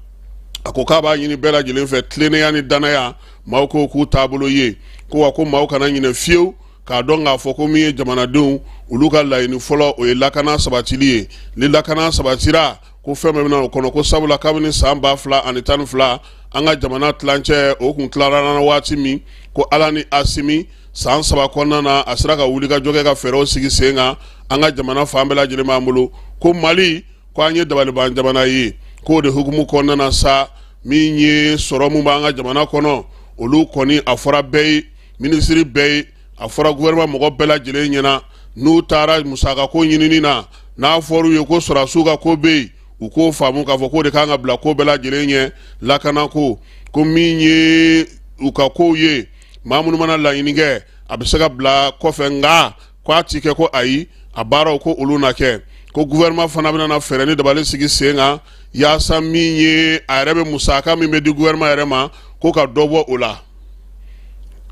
a ko k'a b'a ɲini bɛɛ lajɛlen fɛ, tilennenya ni danaya, maaw ko k'u taabolo ye, ko wa ko maaw kana ɲinɛ fiyewu k'a dɔn k'a fɔ ko min ye jamanadenw olu ka laɲini fɔlɔ, o ye lakana sabatili ye. Ni lakana sabatira, ko fɛn bɛɛ bɛna o kɔnɔ. Ko sabula kabini san 2012, an ka jamana tilancɛ o kun tilara na waati min, ko Ala ni Asimi, san 3 kɔnɔna na, a sera ka wulikajɔ kɛ ka fɛɛrɛw sigi sen kan, an ka jamana fan bɛɛ lajɛlen b'an bolo, ko Mali ko an ye dabaliban jamana ye. K'o de hukumu kɔnɔna na sa, min ye sɔrɔ min b'an ka jamana kɔnɔ, olu kɔni a fɔra bɛɛ ye, minisiri bɛɛ ye, a fɔra gouvernement mɔgɔ bɛɛ lajɛlen ɲɛna, n'u taara musakako ɲinini na, n'a fɔr'u ye ko sɔrɔdasiw ka ko bɛ yen, u k'o faamu k'a fɔ k'o de kan ka bila ko bɛɛ lajɛlen ɲɛ, lakanako. Ko min ye u ka kow ye, maa minnu mana laɲini kɛ, a bɛ se ka bila kɔfɛ, nka ko a ti kɛ ko ayi, a baaraw ko olu na kɛ. Ko gouvernement fana bɛna na fɛɛrɛ ni dabali sigi sen kan yaasa min ye a yɛrɛ bɛ musaka min bɛ di gouvernement yɛrɛ ma, ko ka dɔ bɔ o la.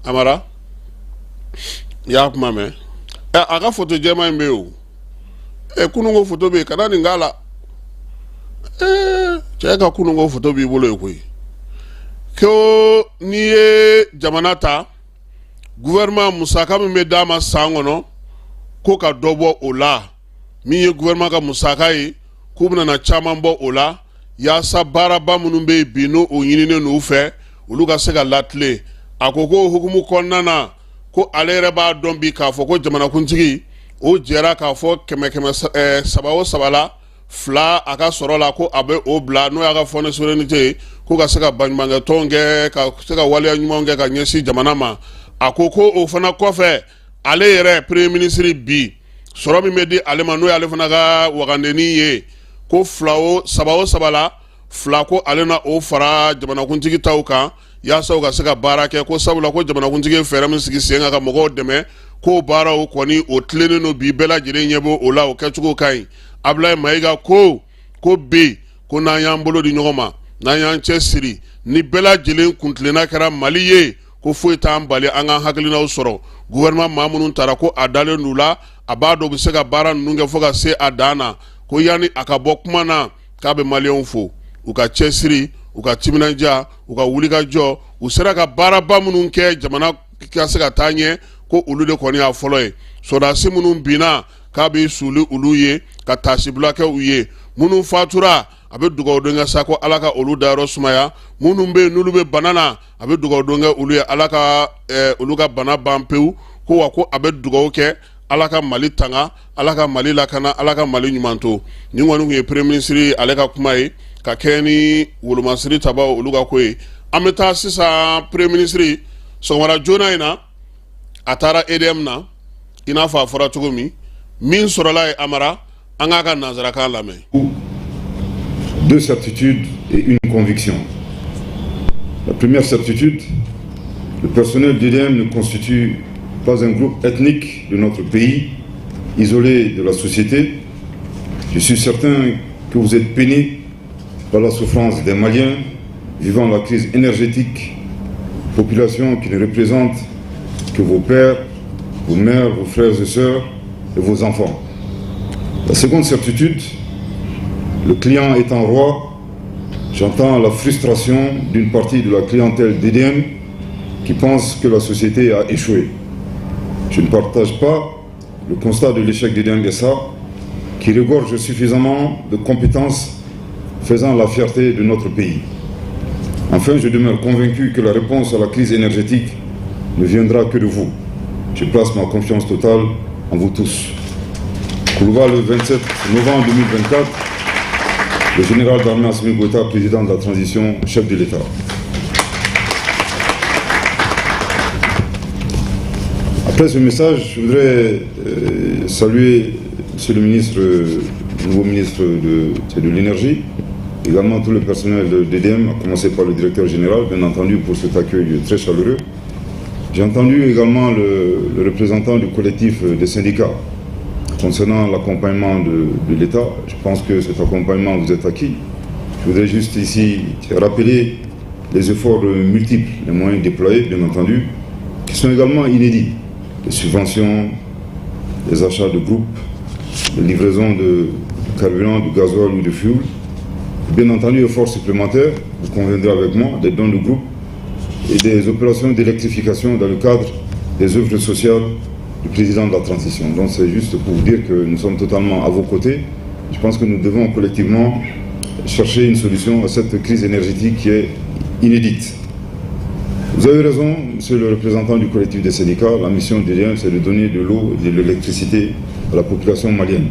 Amara, i y'a kuma mɛn. Ɛ, a ka foto jɛman in bɛ yen o. Ɛ, kununko foto bɛ yen, kana nin k'a la. Ee, cɛ ka kununko foto b'i bolo yen koyi. Ko n'i ye jamana ta, gouvernement musaka min bɛ d'a ma san kɔnɔ, ko ka dɔ bɔ o la. Min ye gouvernement ka musaka ye, k'u bɛna na caman bɔ o la yaasa baaraba minnu bɛ yen bi, n'o o ɲininen n'u fɛ, olu ka se ka latilen. A ko ko hukumu kɔnɔna na, ko ale yɛrɛ b'a dɔn bi k'a fɔ ko jamanakuntigi o jɛra k'a fɔ kɛmɛ kɛmɛ saba o saba la, fila a ka sɔrɔ la, ko a bɛ o bila, n'o y'a ka fonds de souveraineté ye, ko ka se ka baɲumankɛtɔnw kɛ, ka se ka waleya ɲumanw kɛ ka ɲɛsin jamana ma. A ko ko o fana kɔfɛ, ale yɛrɛ premier ministre bi sɔrɔ min bɛ di ale ma, n'o y'ale fana ka wagandennin ye, ko fila o saba o saba la fila, ko ale na o fara jamanakuntigi taw kan yaasa u ka se ka baara kɛ. Ko sabula ko jamanakuntigi ye fɛɛrɛ min sigi sen kan ka mɔgɔw dɛmɛ, k'o baaraw kɔni o tilennen don bi, bɛɛ lajɛlen ɲɛ b'o la, o kɛcogo ka ɲi. Abulayi Mayiga ko ko bi ko n'an y'an bolo di ɲɔgɔn ma, n'an y'an cɛ siri, ni bɛɛ lajɛlen kuntilenna kɛra Mali ye. Ko foyi t'an bali an ka hakilinaw sɔrɔ. Gouvernement maa minnu tara, ko a dalen d'u la, a b'a dɔn u bɛ se ka baara ninnu kɛ fo ka se a dan na. Ko yanni a ka bɔ kuma na, k'a bɛ maliyɛnw fo u ka cɛsiri, u ka timinandiya, u ka wulikajɔ. U sera ka baaraba minnu kɛ jamana ka se ka taa ɲɛ, ko olu de kɔni y'a fɔlɔ ye. Sɔrɔdasi minnu binna, k'a bɛ suli olu ye ka taasibila kɛ u ye. Minnu fatura, a bɛ dugawudon kɛ sa ko Ala ka olu dayɔrɔ sumaya. Minnu bɛ yen n'olu bɛ bana na, a bɛ dugawudon kɛ olu ye, Ala ka olu ka bana ban pewu. Ko wa ko a bɛ dugawu kɛ Ala ka Mali tanga, Ala ka Mali lakana, Ala ka Mali ɲuman to. Nin kɔni tun ye premier ministre ale ka kuma ye ka kɛ ni wolomasiri tabaw olu ka ko ye. An bɛ taa sisan, premier ministre sɔgɔmada joona in na, a taara EDM na, i n'a fɔ a fɔra cogo min. Min sɔrɔla ye, Amara, an k'a ka nansarakan lamɛn. Deux certitudes et une conviction. La première certitude, le personnel d'EDM ne constitue pas un groupe ethnique de notre pays, isolé de la société. Je suis certain que vous êtes peinés par la souffrance des Maliens vivant la crise énergétique, population qui ne représente que vos pères, vos mères, vos frères et sœurs et vos enfants. La seconde certitude, le client étant roi, j'entends la frustration d'une partie de la clientèle d'EDM qui pense que la société a échoué. Je ne partage pas le constat de l'échec d'EDM SA, qui regorge suffisamment de compétences faisant la fierté de notre pays. Enfin, je demeure convaincu que la réponse à la crise énergétique ne viendra que de vous. Je place ma confiance totale en vous tous. Koulouba, le 27 novembre 2024, le général d'armée Assimi Goïta, président de la transition, chef de l'État. Après ce message, je voudrais saluer Monsieur le ministre, le nouveau ministre de l'Énergie, également tout le personnel de d'EDM, à commencer par le directeur général, bien entendu, pour cet accueil très chaleureux. J'ai entendu également le représentant du collectif des syndicats concernant l'accompagnement de l'État. Je pense que cet accompagnement vous est acquis. Je voudrais juste ici rappeler les efforts multiples, les moyens déployés, bien entendu, qui sont également inédits. Les subventions, les achats de groupes, les livraisons de carburant, de gasoil ou de fuel. Bien entendu, efforts supplémentaires, vous conviendrez avec moi, des dons de groupe et des opérations d'électrification dans le cadre des œuvres sociales du président de la transition. Donc c'est juste pour vous dire que nous sommes totalement à vos côtés. Je pense que nous devons collectivement chercher une solution à cette crise énergétique qui est inédite. Vous avez raison, monsieur le représentant du collectif des syndicats, la mission d'EDM, c'est de donner de l'eau et de l'électricité à la population malienne.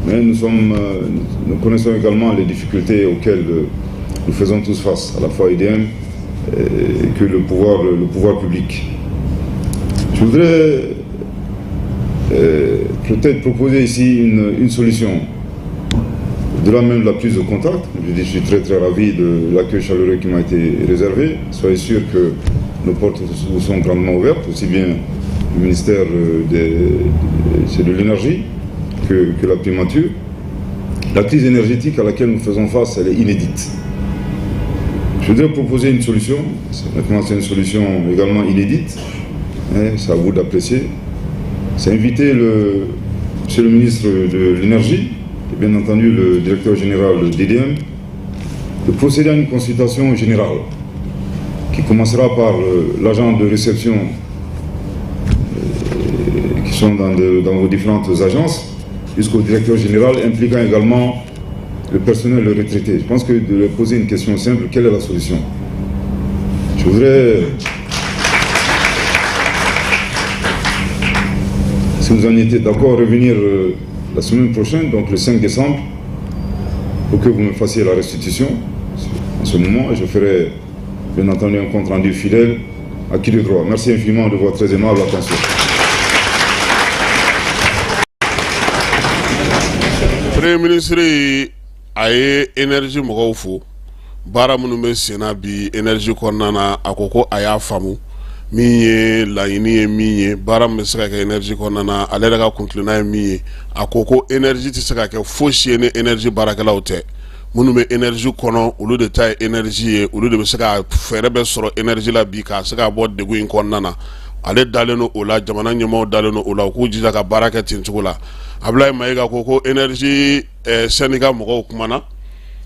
Mais nous connaissons également les difficultés auxquelles nous faisons tous face, à la fois EDM que le pouvoir public. Je voudrais peut-être proposer ici une solution. De là même la prise de contact, je suis très très ravi de l'accueil chaleureux qui m'a été réservé. Soyez sûr que nos portes vous sont grandement ouvertes, aussi bien le ministère de l'énergie que la primature. La crise énergétique à laquelle nous faisons face, elle est inédite. Je voudrais proposer une solution. Maintenant, c'est une solution également inédite. Hein, c'est à vous d'apprécier. C'est inviter monsieur le ministre de l'Énergie et bien entendu le directeur général d'EDM de procéder à une consultation générale qui commencera par l'agent de réception qui sont dans vos différentes agences jusqu'au directeur général, impliquant également le personnel retraité. Je pense que de leur poser une question simple, quelle est la solution? Je voudrais, si vous en étiez d'accord, revenir la semaine prochaine, donc le 5 décembre, pour que vous me fassiez la restitution. En ce moment, je ferai bien entendu un compte rendu fidèle à qui de droit. Merci infiniment de votre très aimable attention. Premier ministre, a ye énergie mɔgɔw fo, baara minnu bɛ senna bi énergie kɔnɔna na. A ko ko a y'a faamu min ye laɲini ye, min ye baara min bɛ se ka kɛ énergie kɔnɔna na, ale yɛrɛ ka kuntilenna ye min ye. A ko ko énergie tɛ se ka kɛ fosi ye ni énergie baarakɛlaw tɛ. Minnu bɛ énergie kɔnɔ, olu de ta ye énergie ye, olu de bɛ se ka fɛɛrɛ bɛɛ sɔrɔ énergie la bi k'a se ka bɔ degun in kɔnɔna na. Ale dalen don o la, jamana ɲɛmaaw dalen don o la, u k'u jija ka baara kɛ ten cogo la. Abulayi Mayiga ko énergie syndicat mɔgɔw kumana,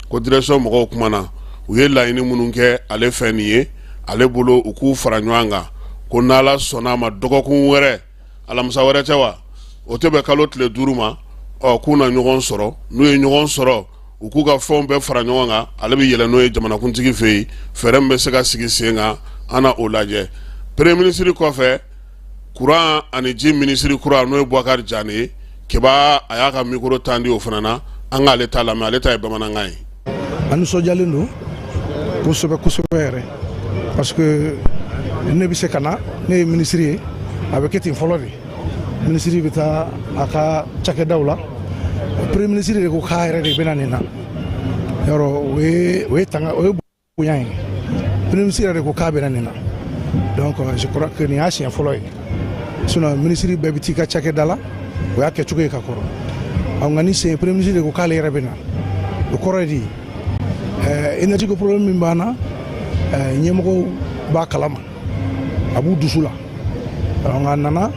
ko direction mɔgɔw kumana, u ye laɲini minnu kɛ ale fɛ nin ye, ale bolo u k'u fara ɲɔgɔn kan, ko n'Ala sɔnna a ma, dɔgɔkun wɛrɛ, alamisa wɛrɛ tɛ wa, o tɛ bɛn kalo tile 5 ma, ɔ k'u na ɲɔgɔn sɔrɔ. N'u ye ɲɔgɔn sɔrɔ, u k'u ka fɛnw bɛɛ fara ɲɔgɔn kan, ale bɛ yɛlɛ n'o ye jamanakuntigi fɛ yen, fɛɛrɛ min bɛ se ka sigi sen kan, an na o lajɛ. Premier ministre kɔfɛ, kuran ani ji minisiri kura, n'o ye Bubakari Jane ye, Keba a y'a ka micro tan di o fana na, an k'ale ta lamɛn, ale ta ye bamanankan ye. An nisɔndiyalen don kosɛbɛ kosɛbɛ yɛrɛ, parce que ne bɛ se ka na, ne ye minisiri ye, a bɛ kɛ ten fɔlɔ de, minisiri bɛ taa a ka cakɛdaw la. Premier ministre de ko k'a yɛrɛ de bɛna nin na yɔrɔ, o ye tanga, o ye bonya ye. Premier ministre yɛrɛ de ko k'a bɛna nin na. Donc je crois que nin y'a siɲɛ fɔlɔ ye, sinon minisiri bɛɛ bɛ t'i ka cakɛda la, o y'a kɛcogo ye ka kɔrɔ. Nka ni sen premier ministre de ko k'ale yɛrɛ bɛ na, o kɔrɔ ye di, énergie ko problème min b'an na, ɲɛmɔgɔw b'a kalama, a b'u dusu la. Nka a nana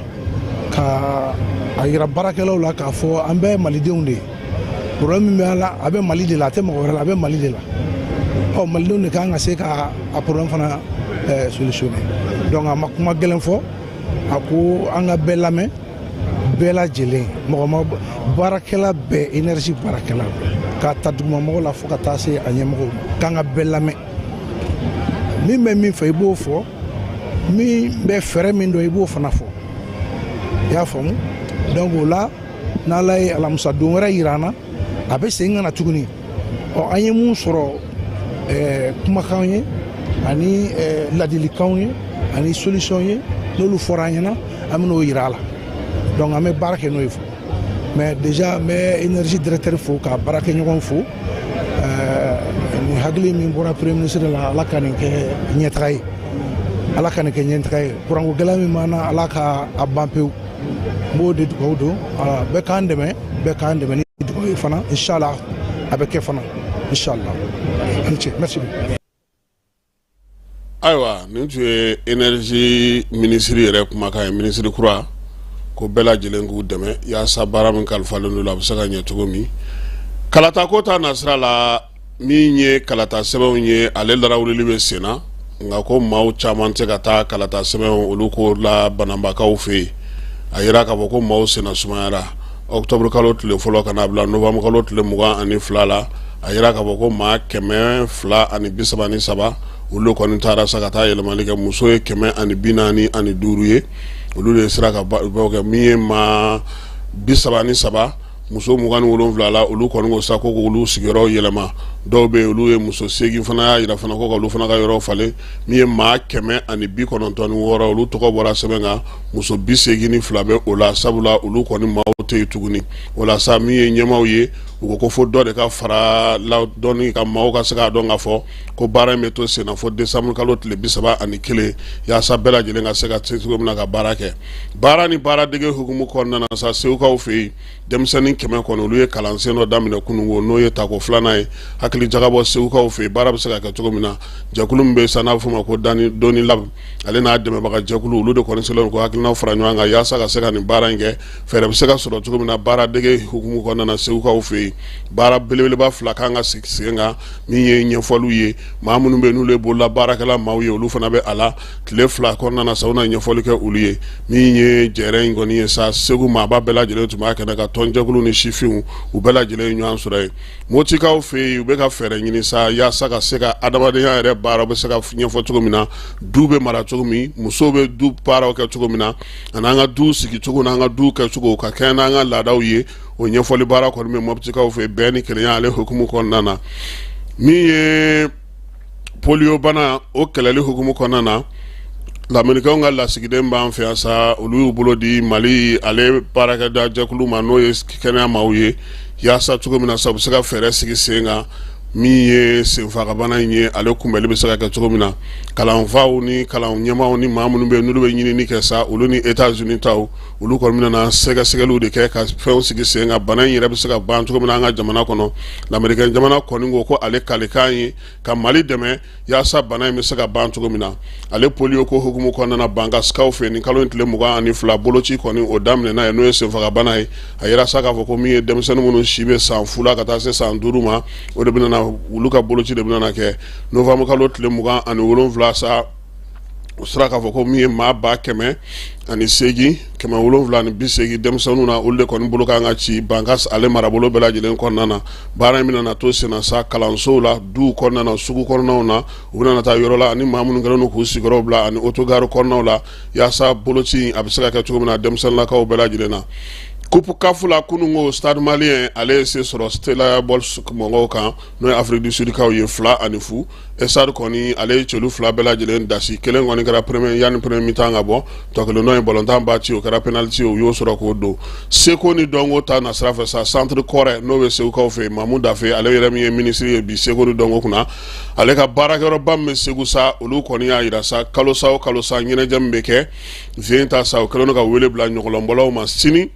ka a yira baarakɛlaw la k'a fɔ an bɛɛ ye malidenw de ye, problème min bɛ a la, a bɛ Mali de la, a tɛ mɔgɔ wɛrɛ la, a bɛ Mali de la. Ɔ malidenw de kan ka se ka a problème fana solutionner. Donc a ma kuma gɛlɛn fɔ, a ko an ka bɛɛ lamɛn, bɛɛ lajɛlen, mɔgɔ ma baarakɛla bɛɛ, énergie baarakɛla bɛɛ, k'a ta dugumamɔgɔ la fo ka taa se a ɲɛmɔgɔw ma, k'an ka bɛɛ lamɛn. Min bɛ min fɛ, i b'o fɔ, min bɛ fɛɛrɛ min dɔn, i b'o fana fɔ, i y'a faamu. Donc o la, n'Ala ye alamisa don wɛrɛ yira an na, a bɛ segin ka na tuguni. Ɔ an ye mun sɔrɔ, kumakan ye ani ladilikanw ye ani solution ye, n'olu fɔra an ɲɛna, an bɛn'o yira a la. Donc an bɛ baara kɛ n'o ye fɔlɔ. Mais déjà n bɛ énergie directeur fo, ka baarakɛɲɔgɔn fo. Nin hakili min bɔra premier ministre la, Ala ka nin kɛ ɲɛtaga ye, Ala ka nin kɛ ɲɛtaga ye. Kuranko gɛlɛya min b'an na, Ala ka a ban pewu. N b'o de dugawu don. Bɛɛ k'an dɛmɛ, bɛɛ k'an dɛmɛ ni dugawu ye fana. Inshallah a bɛ kɛ fana, inshallah. A ni ce, merci beaucoup. Ayiwa, nin tun ye énergie minisiri yɛrɛ kumakan ye. Minisiri kura ko bɛɛ lajɛlen k'u dɛmɛ yaasa baara min kalifalen don a bɛ se ka ɲɛ cogo min. Kalata ko ta nasira la, min ye kalata sɛbɛnw ye, ale larawulili bɛ sen na, nka ko maaw caman tɛ ka taa kalata sɛbɛnw olu ko la Bananbakaw fɛ yen. A yira k'a fɔ ko maaw senna sumayara. Octobre kalo tile fɔlɔ ka n'a bila novembre kalo tile 22 la, a yira k'a fɔ ko maa 233 olu kɔni taara sa ka taa yɛlɛmali kɛ. Muso ye 145 ye, olu de sera ka baw kɛ. Min ye maa 33, muso 27 la, olu kɔni ko sa ko k'olu sigiyɔrɔ yɛlɛma. Dɔw bɛ yen, olu ye muso 8 fana y'a yira fana ko k'olu fana ka yɔrɔ falen. Min ye maa 196, olu tɔgɔ bɔra sɛbɛn kan, muso 82 bɛ o la, sabula olu kɔni maaw tɛ yen tuguni. O la sa, min ye ɲɛmaaw ye, u ko fo dɔ de ka fara la dɔɔni ka maaw ka se k'a dɔn k'a fɔ ko baara in bɛ to senna fo décembre kalo tile 31, yaasa bɛɛ lajɛlen ka se ka se cogo min na ka baara kɛ. Baara ni baaradege hukumu kɔnɔna na sa, Segukaw fɛ yen, denmisɛnnin 100 kɔni, olu ye kalansen dɔ daminɛ kununko, n'o ye tako filanan ye. Hakili jagabɔ Segukaw fɛ yen, baara bɛ se ka kɛ cogo min na. Jɛkulu min bɛ sa n'a bɛ f'o ma ko Doni Lab, ale n'a dɛmɛbaga jɛkulu, olu de kɔni sigilen ko hakilinaw fara ɲɔgɔn kan yaasa ka se ka nin baara in kɛ, fɛɛrɛ bɛ se ka sɔrɔ cogo min na baaradege hukumu kɔnɔna na Segukaw fɛ yen. Baara belebeleba fila kan ka sigi sen kan, min ye ɲɛfɔliw ye, maa minnu bɛ yen n'olu ye bolola baarakɛla maaw ye, olu fana bɛ a la. Tile 2 kɔnɔna na sa, u na ɲɛfɔli kɛ olu ye. Min ye jɛrɛ in kɔni ye sa, Segu maaba bɛɛ lajɛlen tun b'a kɛnɛ kan, tɔnjɛkulu ni sifinw, u bɛɛ lajɛlen ye ɲɔgɔn sɔrɔ yen. Motikaw fɛ yen, u bɛ ka fɛɛrɛ ɲini sa yaasa ka se ka adamadenya yɛrɛ baara bɛ se ka ɲɛfɔ cogo min na, du bɛ mara cogo min, musow bɛ du baaraw kɛ cogo min na, ani an ka du sigi cogo n'an ka du kɛcogo ka kɛɲɛ n'an ka laadaw ye. O ɲɛfɔli baara kɔni bɛ Mɔptikaw fɛ, bɛn ni kelenya ale hukumu kɔnɔna na. Min ye polio bana, o kɛlɛli hukumu kɔnɔna na, Lamerikɛnw ka lasigiden b'an fɛ yan sa, olu y'u bolo di Mali ale baarakɛda jɛkulu ma, n'o ye kɛnɛya maaw ye, yaasa cogo min na sa u bɛ se ka fɛɛrɛ sigi sen kan. Min ye senfagabana in ye, ale kunbɛli bɛ se ka kɛ cogo min na, kalanfaw ni kalan ɲɛmaaw ni maa minnu bɛ yen n'olu bɛ ɲinini kɛ sa, olu ni États-Unis taw, olu kɔni bɛna sɛgɛsɛgɛliw de kɛ ka fɛnw sigi sen kan, bana in yɛrɛ bɛ se ka ban cogo min na an ka jamana kɔnɔ. Lamerikɛn jamana kɔni ko ko ale kalikan ye ka Mali dɛmɛ yaasa bana in bɛ se ka ban cogo min na. Ale polio ko hukumu kɔnɔna na, Bankasikaw fɛ, nin kalo in tile 22, boloci kɔni o daminɛna yen, n'o ye senfagabana ye. A yira sa k'a fɔ ko min ye denmisɛnnin minnu si bɛ san 0 la ka taa se san 5 ma, o de bɛna, olu ka boloci de bɛna kɛ novembre kalo tile 27 sa. O sera k'a fɔ ko min ye maa 808,780 denmisɛnninw na, olu de kɔni bolo kan ka ci Bankas ale marabolo bɛɛ lajɛlen kɔnɔna na. Baara in bɛna to senna sa kalansow la, duw kɔnɔna na, sugu kɔnɔnaw na, u bɛna taa yɔrɔ la ani maa minnu kɛlen don k'u sigiyɔrɔ bila ani otogari kɔnɔnaw la, yaasa boloci a bɛ se ka kɛ cogo min na denmisɛnninlakaw bɛɛ lajɛlen na. Coupe CAF la, kununko Stade Malien ale ye se sɔrɔ Stellenbosch mɔgɔw kan, n'o ye Afrique du Sud kaw ye, 2-0. Stade kɔni ale ye celu fila bɛɛ lajɛlen dasi. Kelen kɔni kɛra premier, yanni premier mi-temps ka bɔ, tɔ kelen dɔ ye balontan ba ci, o kɛra penalty ye, u y'o sɔrɔ k'o don. Seko ni dɔnko ta nasira fɛ sa, centre kɔrɛ n'o bɛ Segukaw fɛ yen, Mamu Dafe, ale yɛrɛ min ye minisiri ye bi seko ni dɔnko kunna, ale ka baarakɛyɔrɔba min bɛ Segu sa, olu kɔni y'a yira sa, kalosa o kalosa ɲɛnajɛ min bɛ kɛ zen ta sa, o kɛlen don ka wele bila ɲɔgɔlɔnbɔlaw ma sini,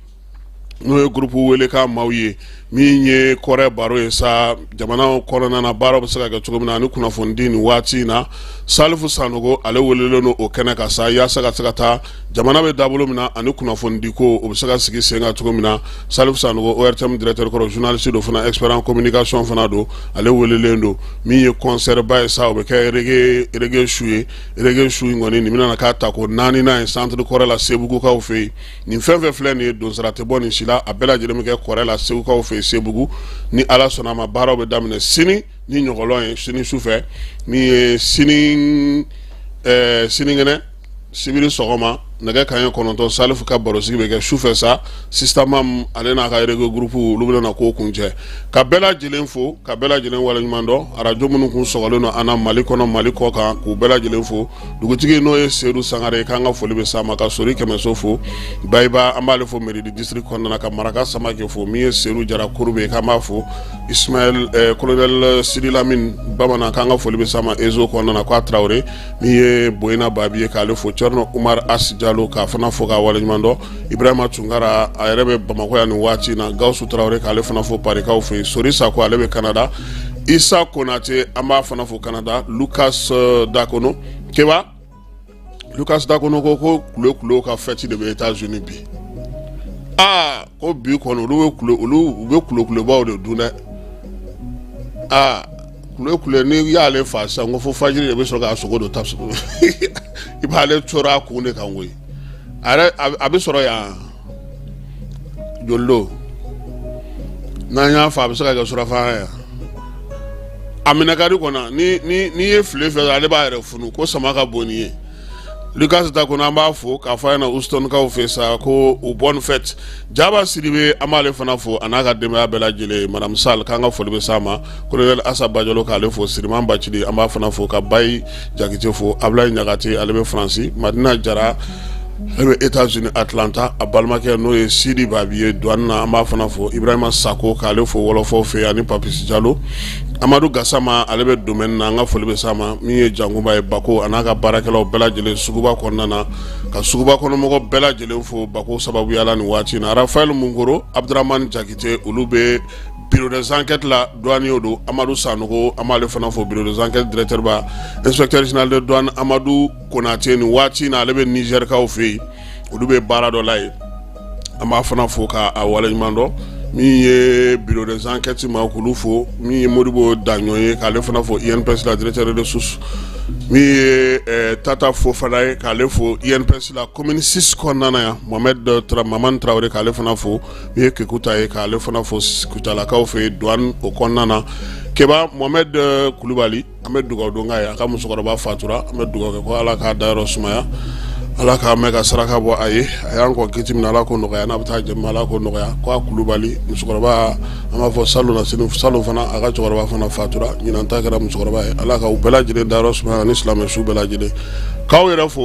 n'o ye groupe welekan maaw ye. Min ye kɔrɛ baro ye sa, jamana kɔnɔna na baaraw bɛ se ka kɛ cogo min na ani kunnafonidi nin waati in na, Salifu Sanogo ale welelen don o kɛnɛ kan sa, yaasa ka se ka taa jamana bɛ dabolo min na ani kunnafonidi ko o bɛ se ka sigi sen kan cogo min na. Salifu Sanogo, ORTM directeur kɔrɔ, journaliste don fana, expert en communication fana don, ale welelen don. Min ye concert ba ye sa, o bɛ kɛ reggae su ye. Reggae su in kɔni, nin bɛna k'a tako naaninan ye centre kɔrɛ la, Segukaw fɛ yen. Nin fɛn fɛn filɛ nin ye, donsara tɛ bɔ nin si la, a bɛɛ lajɛlen bɛ kɛ kɔrɛ la, Segukaw fɛ yen, Sebugu. Ni Ala sɔnna a ma, baaraw bɛ daminɛ sini ni ɲɔgɔlɔn ye, sini sufɛ. Min ye sini sinikɛnɛ sibiri sɔgɔma nɛgɛ kanɲɛ 9, Salifu ka barosigi bɛ kɛ. Sufɛ sa, Sistamam ale n'a ka reggae groupe, olu bɛna ko kuncɛ. Ka bɛɛ lajɛlen fo, ka bɛɛ lajɛlen waleɲuman dɔn, arajo minnu kun sɔgɔlen don an na Mali kɔnɔ, Mali kɔ kan, k'u bɛɛ lajɛlen fo. Dugutigi n'o ye Sedu Sangare ye, k'an ka foli bɛ s'a ma. Ka Sori Kɛmɛso fo, Bayiba, an b'ale fo Meridi district kɔnɔna na. Ka Maraka Samake fo. Min ye Sedu Jara Kurube ye, k'an b'a fo. Ismaël colonel Sidi Lamine Bamanan, k'an ka foli bɛ s'a ma Ezo kɔnɔna na, k'a Tarawele. Min ye Boyina Babi ye, k'ale fo. Cɛrino Umar As Jalo, k'a fana fo k'a waleɲuman dɔn. Ibrahima Tunkara, a yɛrɛ bɛ Bamakɔ yan nin waati in na. Gawusu Tarawele, k'ale fana fo Parikaw fɛ yen. Sori Sako, ale bɛ Canada. Isa Konate, an b'a fana fo Canada. Lucas Dakono Keba, Lucas Dakono ko kule kule ka fête de bɛ États-Unis bi. Aa, ko bi kɔni olu bɛ kule, olu u bɛ kule kulebaw de dun dɛ. Aa, kule kule, n'i y'ale fa sisan, ko fo fajiri de bɛ sɔrɔ k'a sogo don tasuma, i b'ale cɔrɔ a kun de kan koyi. A yɛrɛ a bɛ sɔrɔ yan joli don, n'an y'a fa a bɛ se ka kɛ surafana ye. A minɛ ka di kɔnɔ, ni ni n'i ye file fɛ, ale b'a yɛrɛ funu ko sama ka bon nin ye. Lucas Dakono, an b'a fo k'a fɔ a ɲɛna Houstonkaw fɛ sa ko u bonne fête. Jaba Sidibe, an b'ale fana fo, a n'a ka denbaya bɛɛ lajɛlen. Madame Sall, k'an ka foli bɛ s'a ma. Colonel Asa Bajalo, k'ale fo. Siriman Bacili, an b'a fana fo. Ka Bayi Jakite fo. Abulayi Ɲagate, ale bɛ Faransi. Madina Jara, ale bɛ États-Unis Atlanta. A balimakɛ n'o ye Sidi Babi ye douane na, an b'a fana fo. Ibrahima Sako, k'ale fo wɔlɔfɔw fɛ yen, ani Papis Jalo. Amadu Gasama, ale bɛ domaine na, an ka foli bɛ s'a ma. Min ye Jankunba ye Bako, a n'a ka baarakɛlaw bɛɛ lajɛlen suguba kɔnɔna na, ka suguba kɔnɔmɔgɔ bɛɛ lajɛlen fo Bako sababuya la nin waati in na. Rafael Munkoro, Abdramane Jakite, olu bɛ bureau des enquêtes la, douanier don. Amadu Sanogo, an b'ale fana fo, bureau des enquêtes directeur ba, inspecteur général de douane Amadu Konate, nin waati in na ale bɛ Nizɛrikaw fɛ yen, olu bɛ baara dɔ la yen, an b'a fana fo k'a waleɲuman dɔn. Min ye bureau des enquêtes ma, k'olu fo. Min ye Modibo Daɲɔ ye, k'ale fana fo INPS la, directeur de ressources. Min ye Tata Fofana ye, k'ale fo INPS la commune 6 kɔnɔna na yan. Mohamed Mamani Traoré, k'ale fana fo. Min ye Kekuta ye, k'ale fana fo Kucalakaw fɛ yen, douane o kɔnɔna na. Keba Mohamed Kulubali, an bɛ dugawu don k'a ye, a ka musokɔrɔba fatura, an bɛ dugawu kɛ ko Ala k'a dayɔrɔ sumaya, Ala k'a mɛn ka saraka bɔ a ye. A y'an kɔn kiti min na, Ala k'o nɔgɔya, n'a bɛ taa jɛma, Ala k'o nɔgɔya. Ko a Kulubali musokɔrɔba, an b'a fɔ salon na sini, salon fana a ka cɛkɔrɔba fana fatura, ɲinan ta kɛra musokɔrɔba ye. Ala ka u bɛɛ lajɛlen dayɔrɔ sumaya ani silamɛ su bɛɛ lajɛlen. K'aw yɛrɛ fo.